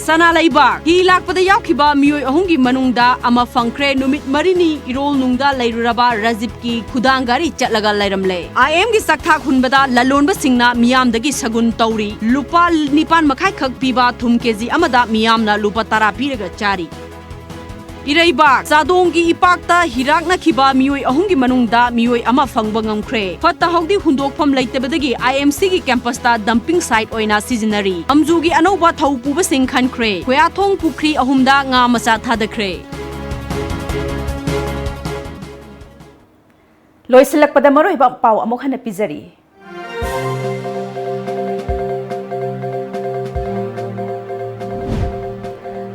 ꯁꯅꯥ ꯂꯩꯕꯥꯛ꯫ ꯍꯤ ꯂꯥꯛꯄꯗ ꯌꯥꯎꯈꯤꯕ ꯃꯤꯑꯣꯏ ꯑꯍꯨꯝꯒꯤ ꯃꯅꯨꯡꯗ ꯑꯃ ꯐꯪꯈ꯭ꯔꯦ꯫ ꯅꯨꯃꯤꯠ ꯃꯔꯤꯅꯤ ꯏꯔꯣꯜꯅꯨꯡꯗ ꯂꯩꯔꯨꯔꯕ ꯔꯥꯖꯤꯕꯀꯤ ꯈꯨꯗꯥꯡ ꯒꯥꯔꯤ ꯆꯠꯂꯒ ꯂꯩꯔꯝꯂꯦ꯫ ꯑꯥꯏ ꯑꯦꯝꯒꯤ ꯆꯥꯛꯊꯥꯛ ꯍꯨꯟꯕꯗ ꯂꯂꯣꯟꯕꯁꯤꯡꯅ ꯃꯤꯌꯥꯝꯗꯒꯤ ꯁꯒꯨꯟ ꯇꯧꯔꯤ꯫ ꯂꯨꯄꯥ ꯅꯤꯄꯥꯟ ꯃꯈꯥꯏ ꯈꯛ ꯄꯤꯕ ꯊꯨꯝ ꯀꯦꯖꯤ ꯑꯃꯗ ꯃꯤꯌꯥꯝꯅ ꯂꯨꯄꯥ ꯇꯔꯥ ꯄꯤꯔꯒ ꯆꯥꯔꯤ꯫ ꯏꯔꯩꯕꯥꯛ꯫ ꯆꯥꯗꯣꯡꯒꯤ ꯏꯄꯥꯛꯇ ꯍꯤꯔꯥꯛꯅꯈꯤꯕ ꯃꯤꯑꯣꯏ ꯑꯍꯨꯝꯒꯤ ꯃꯅꯨꯡꯗ ꯃꯤꯑꯣꯏ ꯑꯃ ꯐꯪꯕ ꯉꯝꯈ꯭ꯔꯦ꯫ ꯐꯠꯇ ꯍꯥꯎꯗꯤ ꯍꯨꯟꯗꯣꯛꯐꯝ ꯂꯩꯇꯕꯗꯒꯤ ꯑꯥꯏ ꯑꯦꯝ ꯁꯤꯒꯤ campusꯇ dumping site ꯑꯣꯏꯅ ꯁꯤꯖꯤꯟꯅꯔꯤ꯫ ꯑꯝꯖꯨꯒꯤ ꯑꯅꯧꯕ ꯊꯧ ꯄꯨꯕꯁꯤꯡ ꯈꯟꯈ꯭ꯔꯦ꯫ ꯈꯣꯌꯥꯊꯣꯡ ꯄꯨꯈ꯭ꯔꯤ ꯑꯍꯨꯝꯗ ꯉꯥ ꯃꯆꯥ ꯊꯥꯗꯈ꯭ꯔꯦ꯫ ꯂꯣꯏꯁꯤꯜꯂꯛꯄꯗ ꯃꯔꯨꯑꯣꯏꯕ ꯄꯥꯎ ꯑꯃꯨꯛ ꯍꯟꯅ ꯄꯤꯖꯔꯤ꯫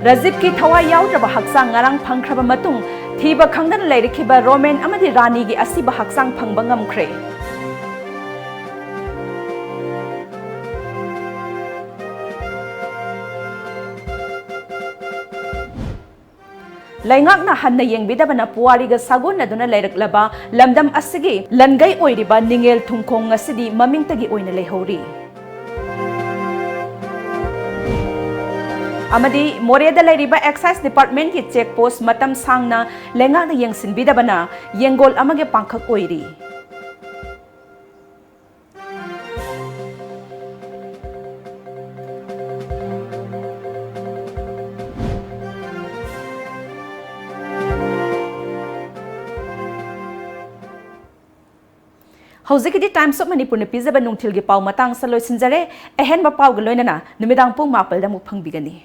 ꯔꯥꯖꯤꯕꯀꯤ ꯊꯋꯥꯏ ꯌꯥꯎꯗ꯭ꯔꯕ ꯍꯛꯆꯥꯡ ꯉꯔꯥꯡ ꯐꯪꯈ꯭ꯔꯕ ꯃꯇꯨꯡ, ꯊꯤꯕ ꯈꯪꯗꯅ ꯂꯩꯔꯛꯈꯤꯕ ꯔꯣꯃꯦꯟ ꯑꯃꯗꯤ ꯔꯥꯅꯤꯒꯤ ꯑꯁꯤꯕ ꯍꯛꯆꯥꯡ ꯐꯪꯕ ꯉꯝꯈ꯭ꯔꯦ꯫ ꯂꯩꯉꯥꯛꯅ ꯍꯟꯅ ꯌꯦꯡꯕꯤꯗꯕꯅ ꯄꯨꯋꯥꯔꯤꯒ ꯁꯥꯒꯣꯟꯅꯗꯨꯅ ꯂꯩꯔꯛꯂꯕ ꯂꯝꯗꯝ ꯑꯁꯤꯒꯤ ꯂꯟꯒꯩ ꯑꯣꯏꯔꯤꯕ ꯅꯤꯡꯉꯦꯜ ꯊꯨꯡꯈꯣꯡ ꯉꯁꯤꯗꯤ ꯃꯃꯤꯡꯇꯒꯤ ꯑꯣꯏꯅ ꯂꯩꯍꯧꯔꯤ꯫ ꯑꯃꯗꯤ ꯃꯣꯔꯦꯗ ꯂꯩꯔꯤꯕ excise departmentꯀꯤ check post ꯃꯇꯝ ꯁꯥꯡꯅ ꯂꯩꯉꯥꯛꯅ ꯌꯦꯡꯁꯤꯟꯕꯤꯗꯕꯅ ꯌꯦꯡꯒꯣꯜ ꯑꯃꯒꯤ ꯄꯥꯡꯈꯛ ꯑꯣꯏꯔꯤ꯫ ꯍꯧꯖꯤꯛꯀꯤꯗꯤ Times of Manipurꯅ ꯄꯤꯖꯕ ꯅꯨꯡꯊꯤꯜꯒꯤ ꯄꯥꯎ ꯃꯇꯥꯡꯁꯤꯗ ꯂꯣꯏꯁꯤꯟꯖꯔꯦ꯫ ꯑꯍꯦꯟꯕ ꯄꯥꯎꯒ ꯂꯣꯏꯅꯅ ꯅꯨꯃꯤꯗꯥꯡ ꯄꯨꯡ ꯃꯥꯄꯜꯗ ꯑꯃꯨꯛ ꯐꯪꯕꯤꯒꯅꯤ꯫